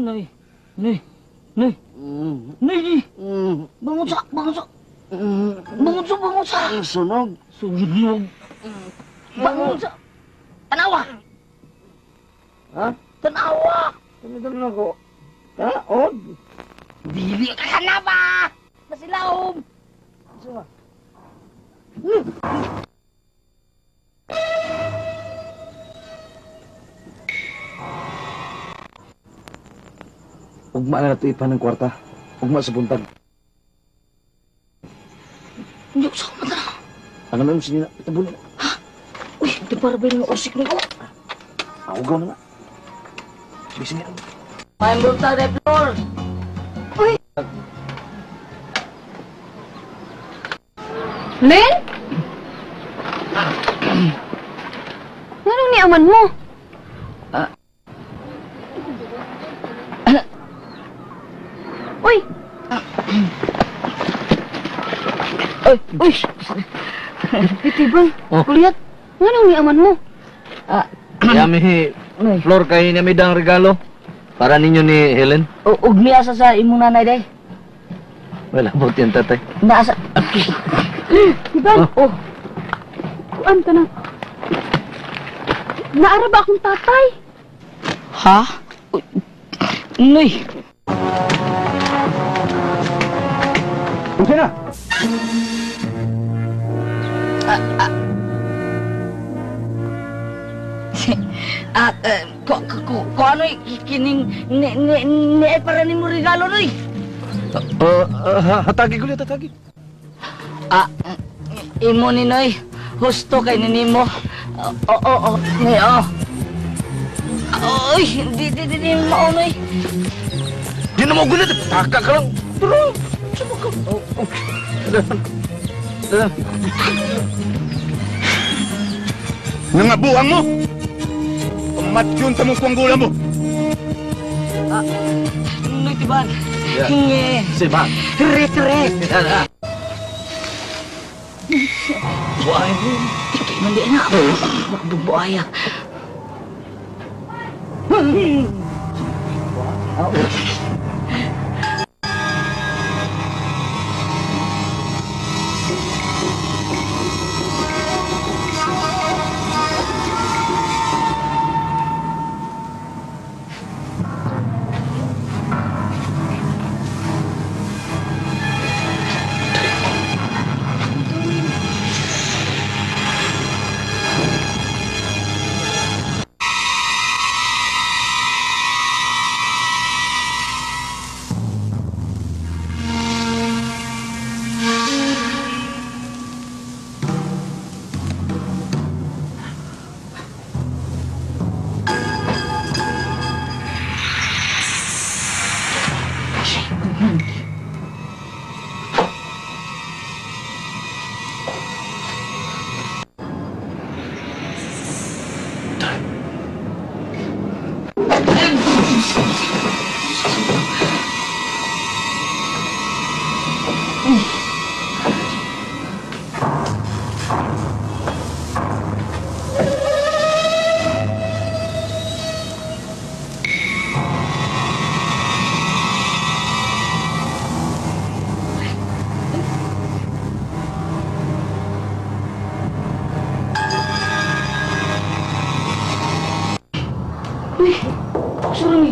Nay, nay, nay, nay, bangon sa, bangon sa, bangon sa, bangon sa. Sunog. Sunog. Bangon sa. Tanawa. Ha? Tanawa. Tanawa ko. Kaod. Dili ka na ba? Masilawom. Suma. Ugma na nato ipan ng kwarta. Ugma sa buntag. Hindi ko sa kumata. Ano naman siya na? Itabunin. Ha? Uy, di para ba yung usik na ko? Ako na nga. Sige, sige. May buntag na floor. Uy! Lynn? Anong niaman mo? Uy! Uy! Uy! Itiban, Oh. Kulyat, anong niaman mo? Yami, Flor, kay namidang regalo. Para ninyo ni Helen. Ug niasa sa imong nanay day. Wala, abot yan, tatay. Naasa. Tiban, oh. Kuan ka na. Naara ba akong tatay? Ha? Uy. Nay! Unsa na? Ko ano kining ni ay para nimo regalo noy. Hatagi ko liya, hatagi. Imo ni noy. Husto kay ninimo. Oo, ni oh. Oy, di mao noy. Di na mo gulit, taka ka lang. Tulong. Sumaka. Oh. Nangabuang mo. Pamatyon sa mong kuwanggula mo. Noy tiban. Yeah. Hingi. Siba. Re. Buaya. Tiki man di na. Buaya.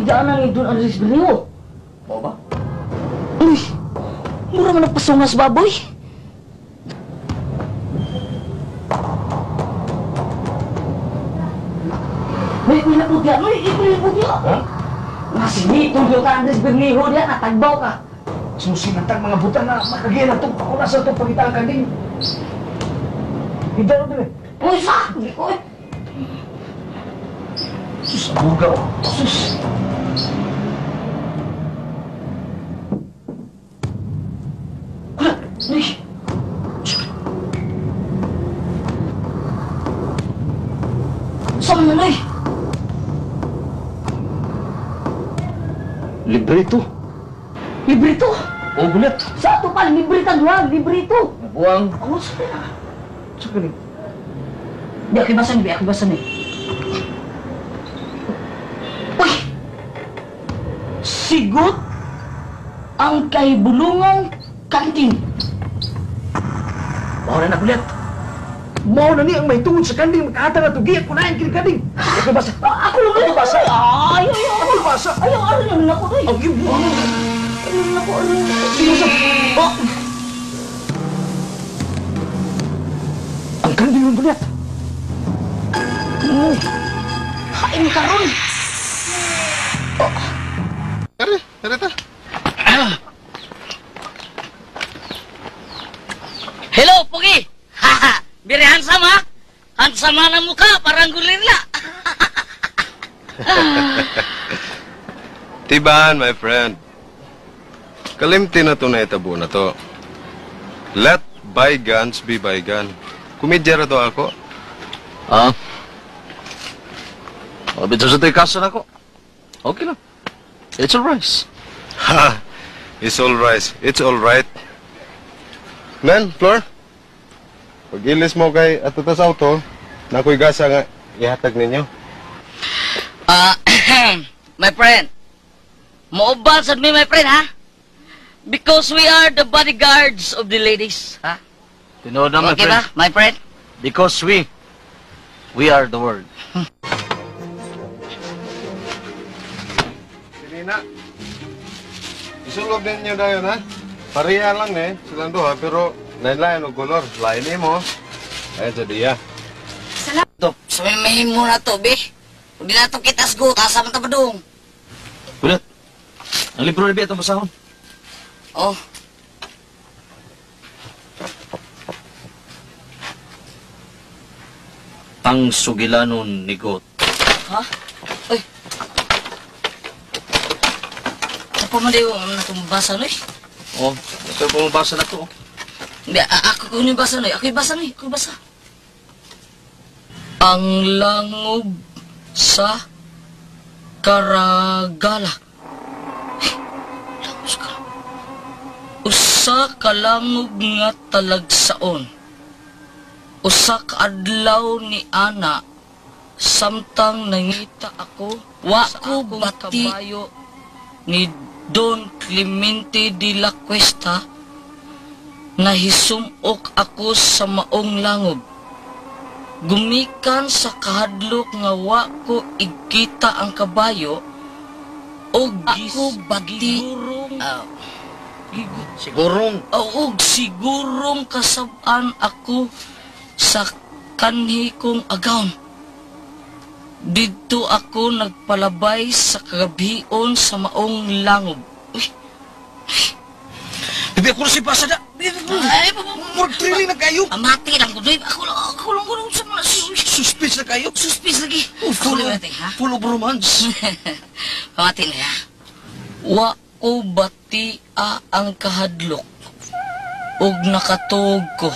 Daanan ni Don Andres Bernijo. Mao ba? Uy, mura man nagpasungas baboy. May nilabot ya, may nilabot ya. Ha? Nasinito Don Andres Bernijo diya, natagbaw ka. Susinatag mga buta na makagiya na itong pakuna sa itong pangitaan kanding. Hidaro din eh. Uy, sa! Uy! Sus, abugaw. Sus! Uy! Saan na, Noy? Librito. Librito? O, gulat. Sa ato pa, libre ta duha, librito. Buang. Ako sa pera. Sa galing. Di ako ibasa ni, di ako ibasa ni. Uy! Sigot ang kahibulungang kanting. Mao na na, gulat. Mao na ni ang may tungod sa kanding magkahatag na tugi ako na ang kanding. Ako basa. Ako lang Ako basa. Ay, ay, ay. Ako basa. Ayaw, ano lang ako, Noy. Ang ibuang. Ano lang ako, ano lang ako. Sino sa... Oh! Ang kanding yung gulat. Hain karon. Tara, tara ta. Hello, Pugi! Haha! Very handsome, ha? Handsome na mukha, parang gorilla. Tiban, my friend. Kalimti na to na itabo na to. Let bygones be bygone. Kumidya ra to ako. Ah? O, bitaw sa to'y kaso na ko. Okay lang. It's all rice. Ha! It's all rice. It's all right. Nan, Flor? Pag-ilis mo kay ato ta sa auto, nakoy gasa nga ihatag ninyo. My friend, mauban sad me, my friend, ha? Because we are the bodyguards of the ladies, ha? Tinuod na, my Okay friend. ba, my friend? Because we are the world. Sinina, isulob ninyo dayon, ha? Pareha lang eh, silang duha, pero lain-lain og kolor. Lain mo. Ayan sa diya. Salamat. Sumimihin mo na to, be. Kung di na to kitas go, kasama ta ba dong? Kulit, ang libro ni Bea itong basahon. Oh. Ang sugilanon ni Got. Ha? Uy. Sa pa man di na itong basa, Noy? Oh, ito po mabasa na to. Hindi, ako ko yung basa, Noy. Ako yung basa, Noy. Ako yung basa. Ang langob sa karagala. Eh, langob sa karagala. Usa ka langob nga talagsaon. Usa ka adlaw ni ana, samtang nangita ako, wa ko bati ni Don Clemente de la Cuesta, nahisumok ako sa maong langob. Gumikan sa kahadlok nga wa ko igkita ang kabayo, og ako bati sigurong og sigurong kasab-an ako sa kanhi kong agawon. Didto ako nagpalabay sa kagabion sa maong langob. Uy. Bibi, ako na si Pasa na. Ay, murag thrilling na kayo. Amati lang ko, babe. Ako lang ko sa mga suspense na kayo. Suspense lagi. Oh, full of romance. Pamati na, ha? Wa ko batia ang kahadlok og nakatuog ko.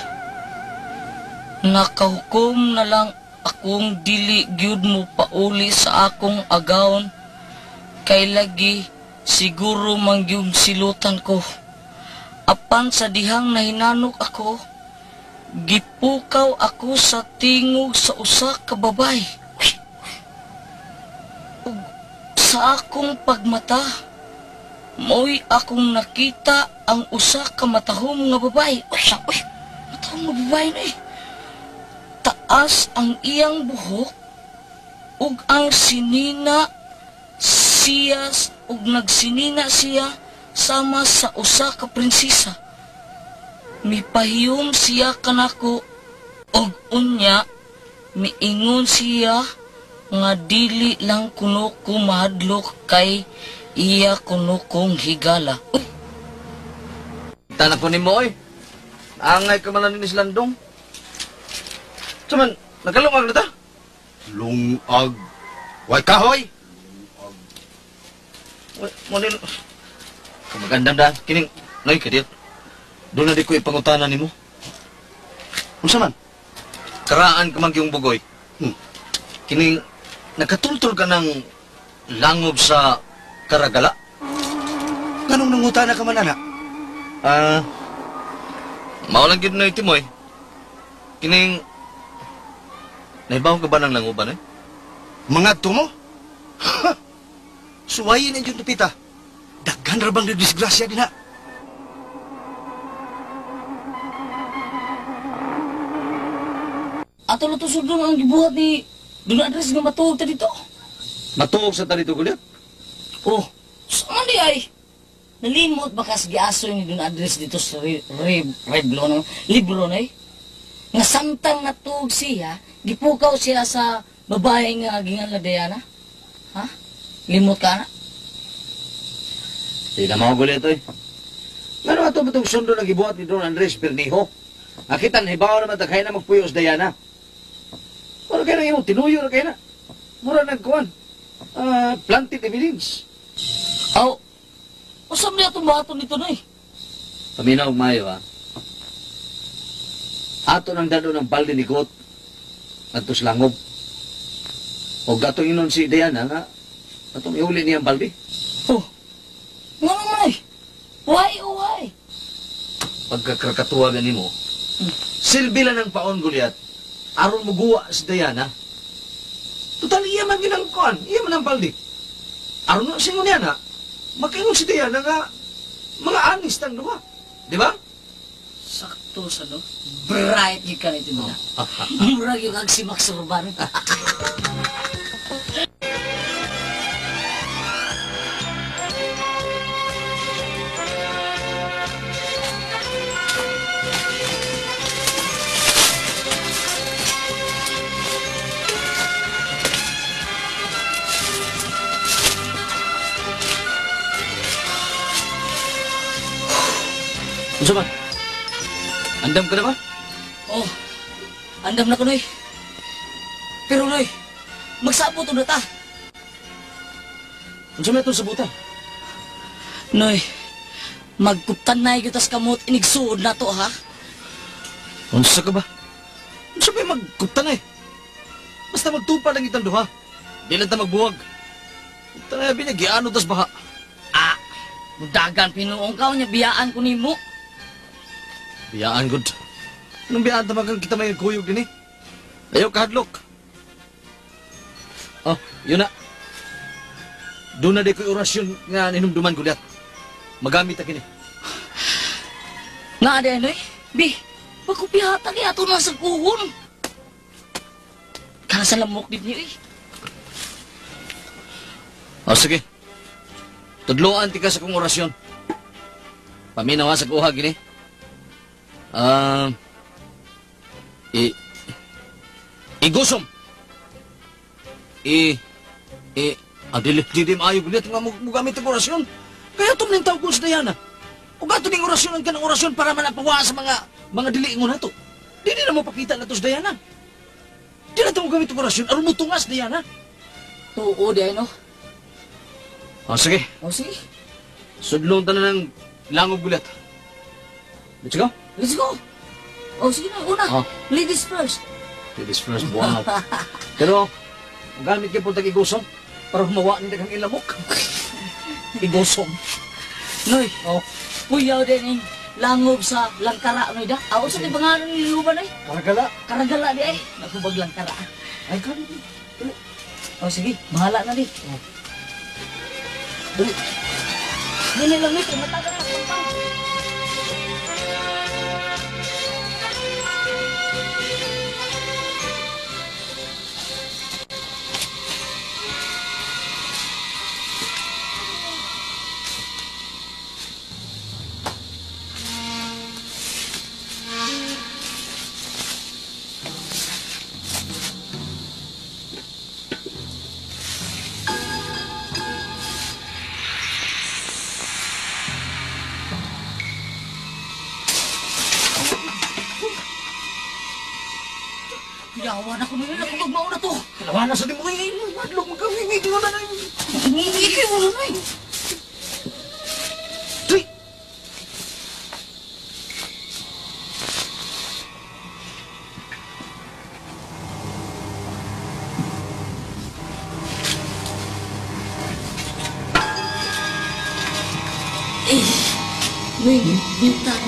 Nakahukom na lang akong dili gyud mo pauli sa akong agawon kay lagi siguro mangyug silutan ko. Apan sa dihang nahinanok ako, gipukaw ako sa tingog sa usa ka babay. Ug sa akong pagmata, mo'y akong nakita ang usa ka matahom nga babay. Uy, uy, matahom nga babay na eh. Taas ang iyang buhok ug ang sinina siya ug nagsinina siya sama sa usa ka prinsesa. Mipahiyom siya kanako ug unya miingon siya nga dili lang kuno ko mahadlok kay iya kuno kong higala. Uy. Tanak ko nimo oy. Angay ka man ni Landong. Saman, nagalungag na ta? Lungag. Way kahoy! Lungag. Magandang daan. Kining, ngay ka diyan. Doon na di ko ipangutanan nimo. Unsa man? Karaan ka man yung bugoy. Kining, nakatultol ka ng langob sa Karagala? Ganong nangutana ka man, anak? Maulang gid na itimoy. Kining, naibaw ka ba ng langoban eh? Mga tumo? Suwayin ang dyan tupita. Daghan ra bang disgrasya din ha? Ato na to sudong ang gibuhat ni Don Andres nga matuog ta dito. Matuog sa ta dito, Goliath? Oh, saan di ay? Nalimot ba kas giasoy ni Don Andres dito sa reblo, no? Libro na eh? Nga samtang natuog siya, gipukaw siya sa babae nga gingan la Diana. Ha? Limot ka na? Di na mga Goliath, oy. Ngano ato ba itong sundo na gibuhat ni Don Andres Bernijo? Akita, nahibaw naman taghay na magpuyo sa Diana. Mura kayo na imong tinuyo na kayo na. Mura nagkuhan. Planted evidence. Aw, usam niya itong bahaton nito na eh. Paminaw mayo ha. Ato nang dado ng balde ni Got adto sa langob. O gatong inon si Diana nga atong ihuli niya ang balde. Oh, nga naman eh. Why, oh why? Pagkakrakatuwa gani mo, silbi lang ng paon, Goliath, aron muguwa si Diana. Total, iya man ginang kuan, iya man ang balde. Aron na singon niya na, makaingon si Diana nga mga anis tang duha. Di ba? Sakto sa no? Bright yung kanito mo na. Murag yung ag si Max Urban. Unsa man? Andam ka na ba? Oh, andam na ko, Noy. Pero, Noy, magsabot na ta. Unsa man itong sabutan? Noy, magkuptan na ikitas kamot, inigsuod na to, ha? Unsa ka ba? Unsa ba magkuptan eh? Basta magtupa lang itang duha. Di lang ta magbuwag. Kuptan na binagiano tas baha. Ah, mudagan pinuong ka, niya biyaan ko nimo. Biyaan, good. Nung biyaan tamagang kita may kuyog din eh. Ayaw kahadlok. Oh, yun na. Doon na di ko'y orasyon nga ninumduman ko liat. Magamit na kini. Nga di, Noy. Bi, pagkupihata kaya ito na sa kuhon. Kana sa lamok din niyo eh. Oh, sige. Tudloan ti ka sa kong orasyon. Paminaw ha sa kuha gini. Igusom. Dili, di maayo gulit nga mugamit ang orasyon. Kaya ito maning tawag sa Diana. O gato ning orasyon ang kanang orasyon para man apawa sa mga dili ingon nato. Dili na mo pakita na to sa Diana. Di na ito mugamit ang orasyon. Aron mo tungas, Diana. Oo, di ay no. O, sige. O, sige. Sudlong ta na ng langob gulat. Let's go. Let's go. O, sige na. Una. Oh. Ladies first. Ladies first, wow. Pero, gamit kayo po tag-igusom para humawa ni daghang ilamok. Igusom. Noy, oh. Puyaw din yung langob sa langkara, Noy, da. Ako sa di pangalan ni Luba, Noy? Karagala. Karagala di ay. Nakubag langkara. Ay, kami. O, sige. Bahala na di. Oh. Dali. Dili lang, Noy. Matagal na. Pangpang. Yawan ako ngayon, ako magmauna to. Kalawa na sa di mo kayo, madlog, magkawingig mo na na. Ngingigil mo na na eh. Tuy! Eh, may bintang.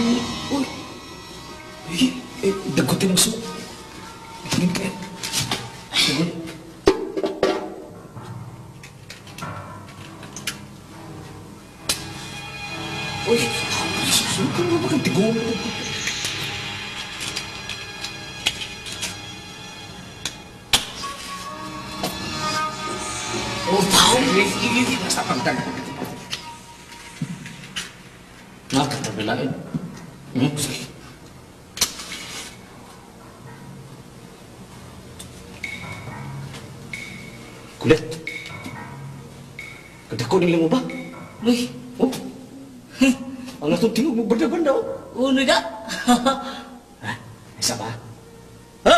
Uy. Eh, dagutin ang suot. Tingin kayo. Sagot. Uy, susunod mo ba kang tigong? Oh, tao! Basta pagdag. Nakatabilain. Sige. Kulit. Kadako nila mo ba? Uy. Oh. Ang atong tingog mo banda-banda oh. Uno da. Ha? Isa ba? Ha?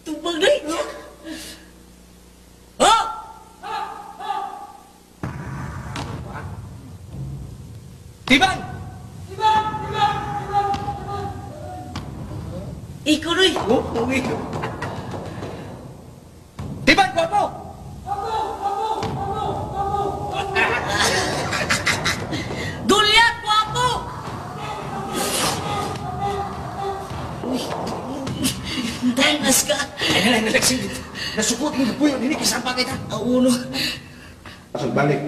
Tubag na. Ha? Tiban! Tiban! Tiban! Tiban! Ikaw, Roy! Oh, ikaw. Tiban, gwapo! Gwapo! Gwapo! Gwapo! Gwapo! Goliath, gwapo! Uy, danas ka. Ay, na, nalagsing. Nasukot mo puyo, hindi kisama kita. Uno. Pasok, balik.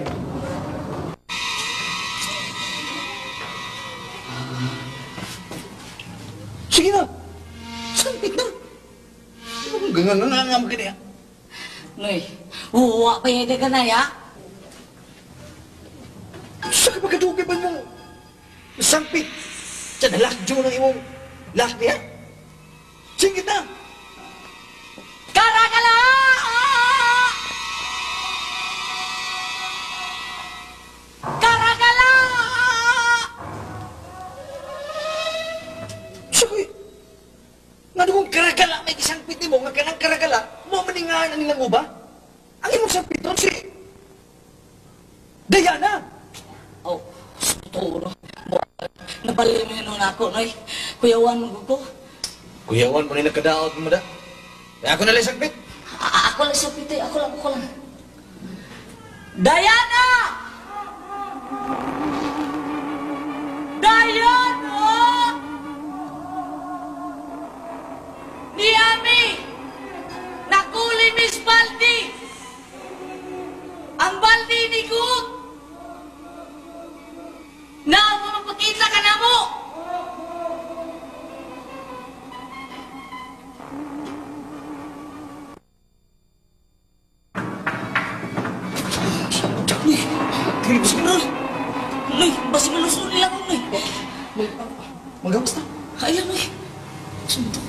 Sige na. Sampit na. Gangangangangam ka niya. Noy, uwa pa yun ka na, ya? Sa kapagkadugay ba mo? Sampit. Sa nalakjo ng imong lak niya? Sige na. Karakala! Karakala! Sabi, nga kung karakala may isangpit mo, nga kanang karakala, mo maningahan ang nilang uba? Ang imong sampiton si Diana! Oh, totoo no? Nabali mo yun ako, Noy. Kuyawan mo ko. Kuyawan mo na nagkadaot mo da. Kaya ako na lang sangpit. Ako lang sangpit eh. Ako lang, ako lang. Diana! Diana! Kaya basig ron. Noy, basig malusod nila ko, Noy. Magawas na. Kaya, Noy. Suntok.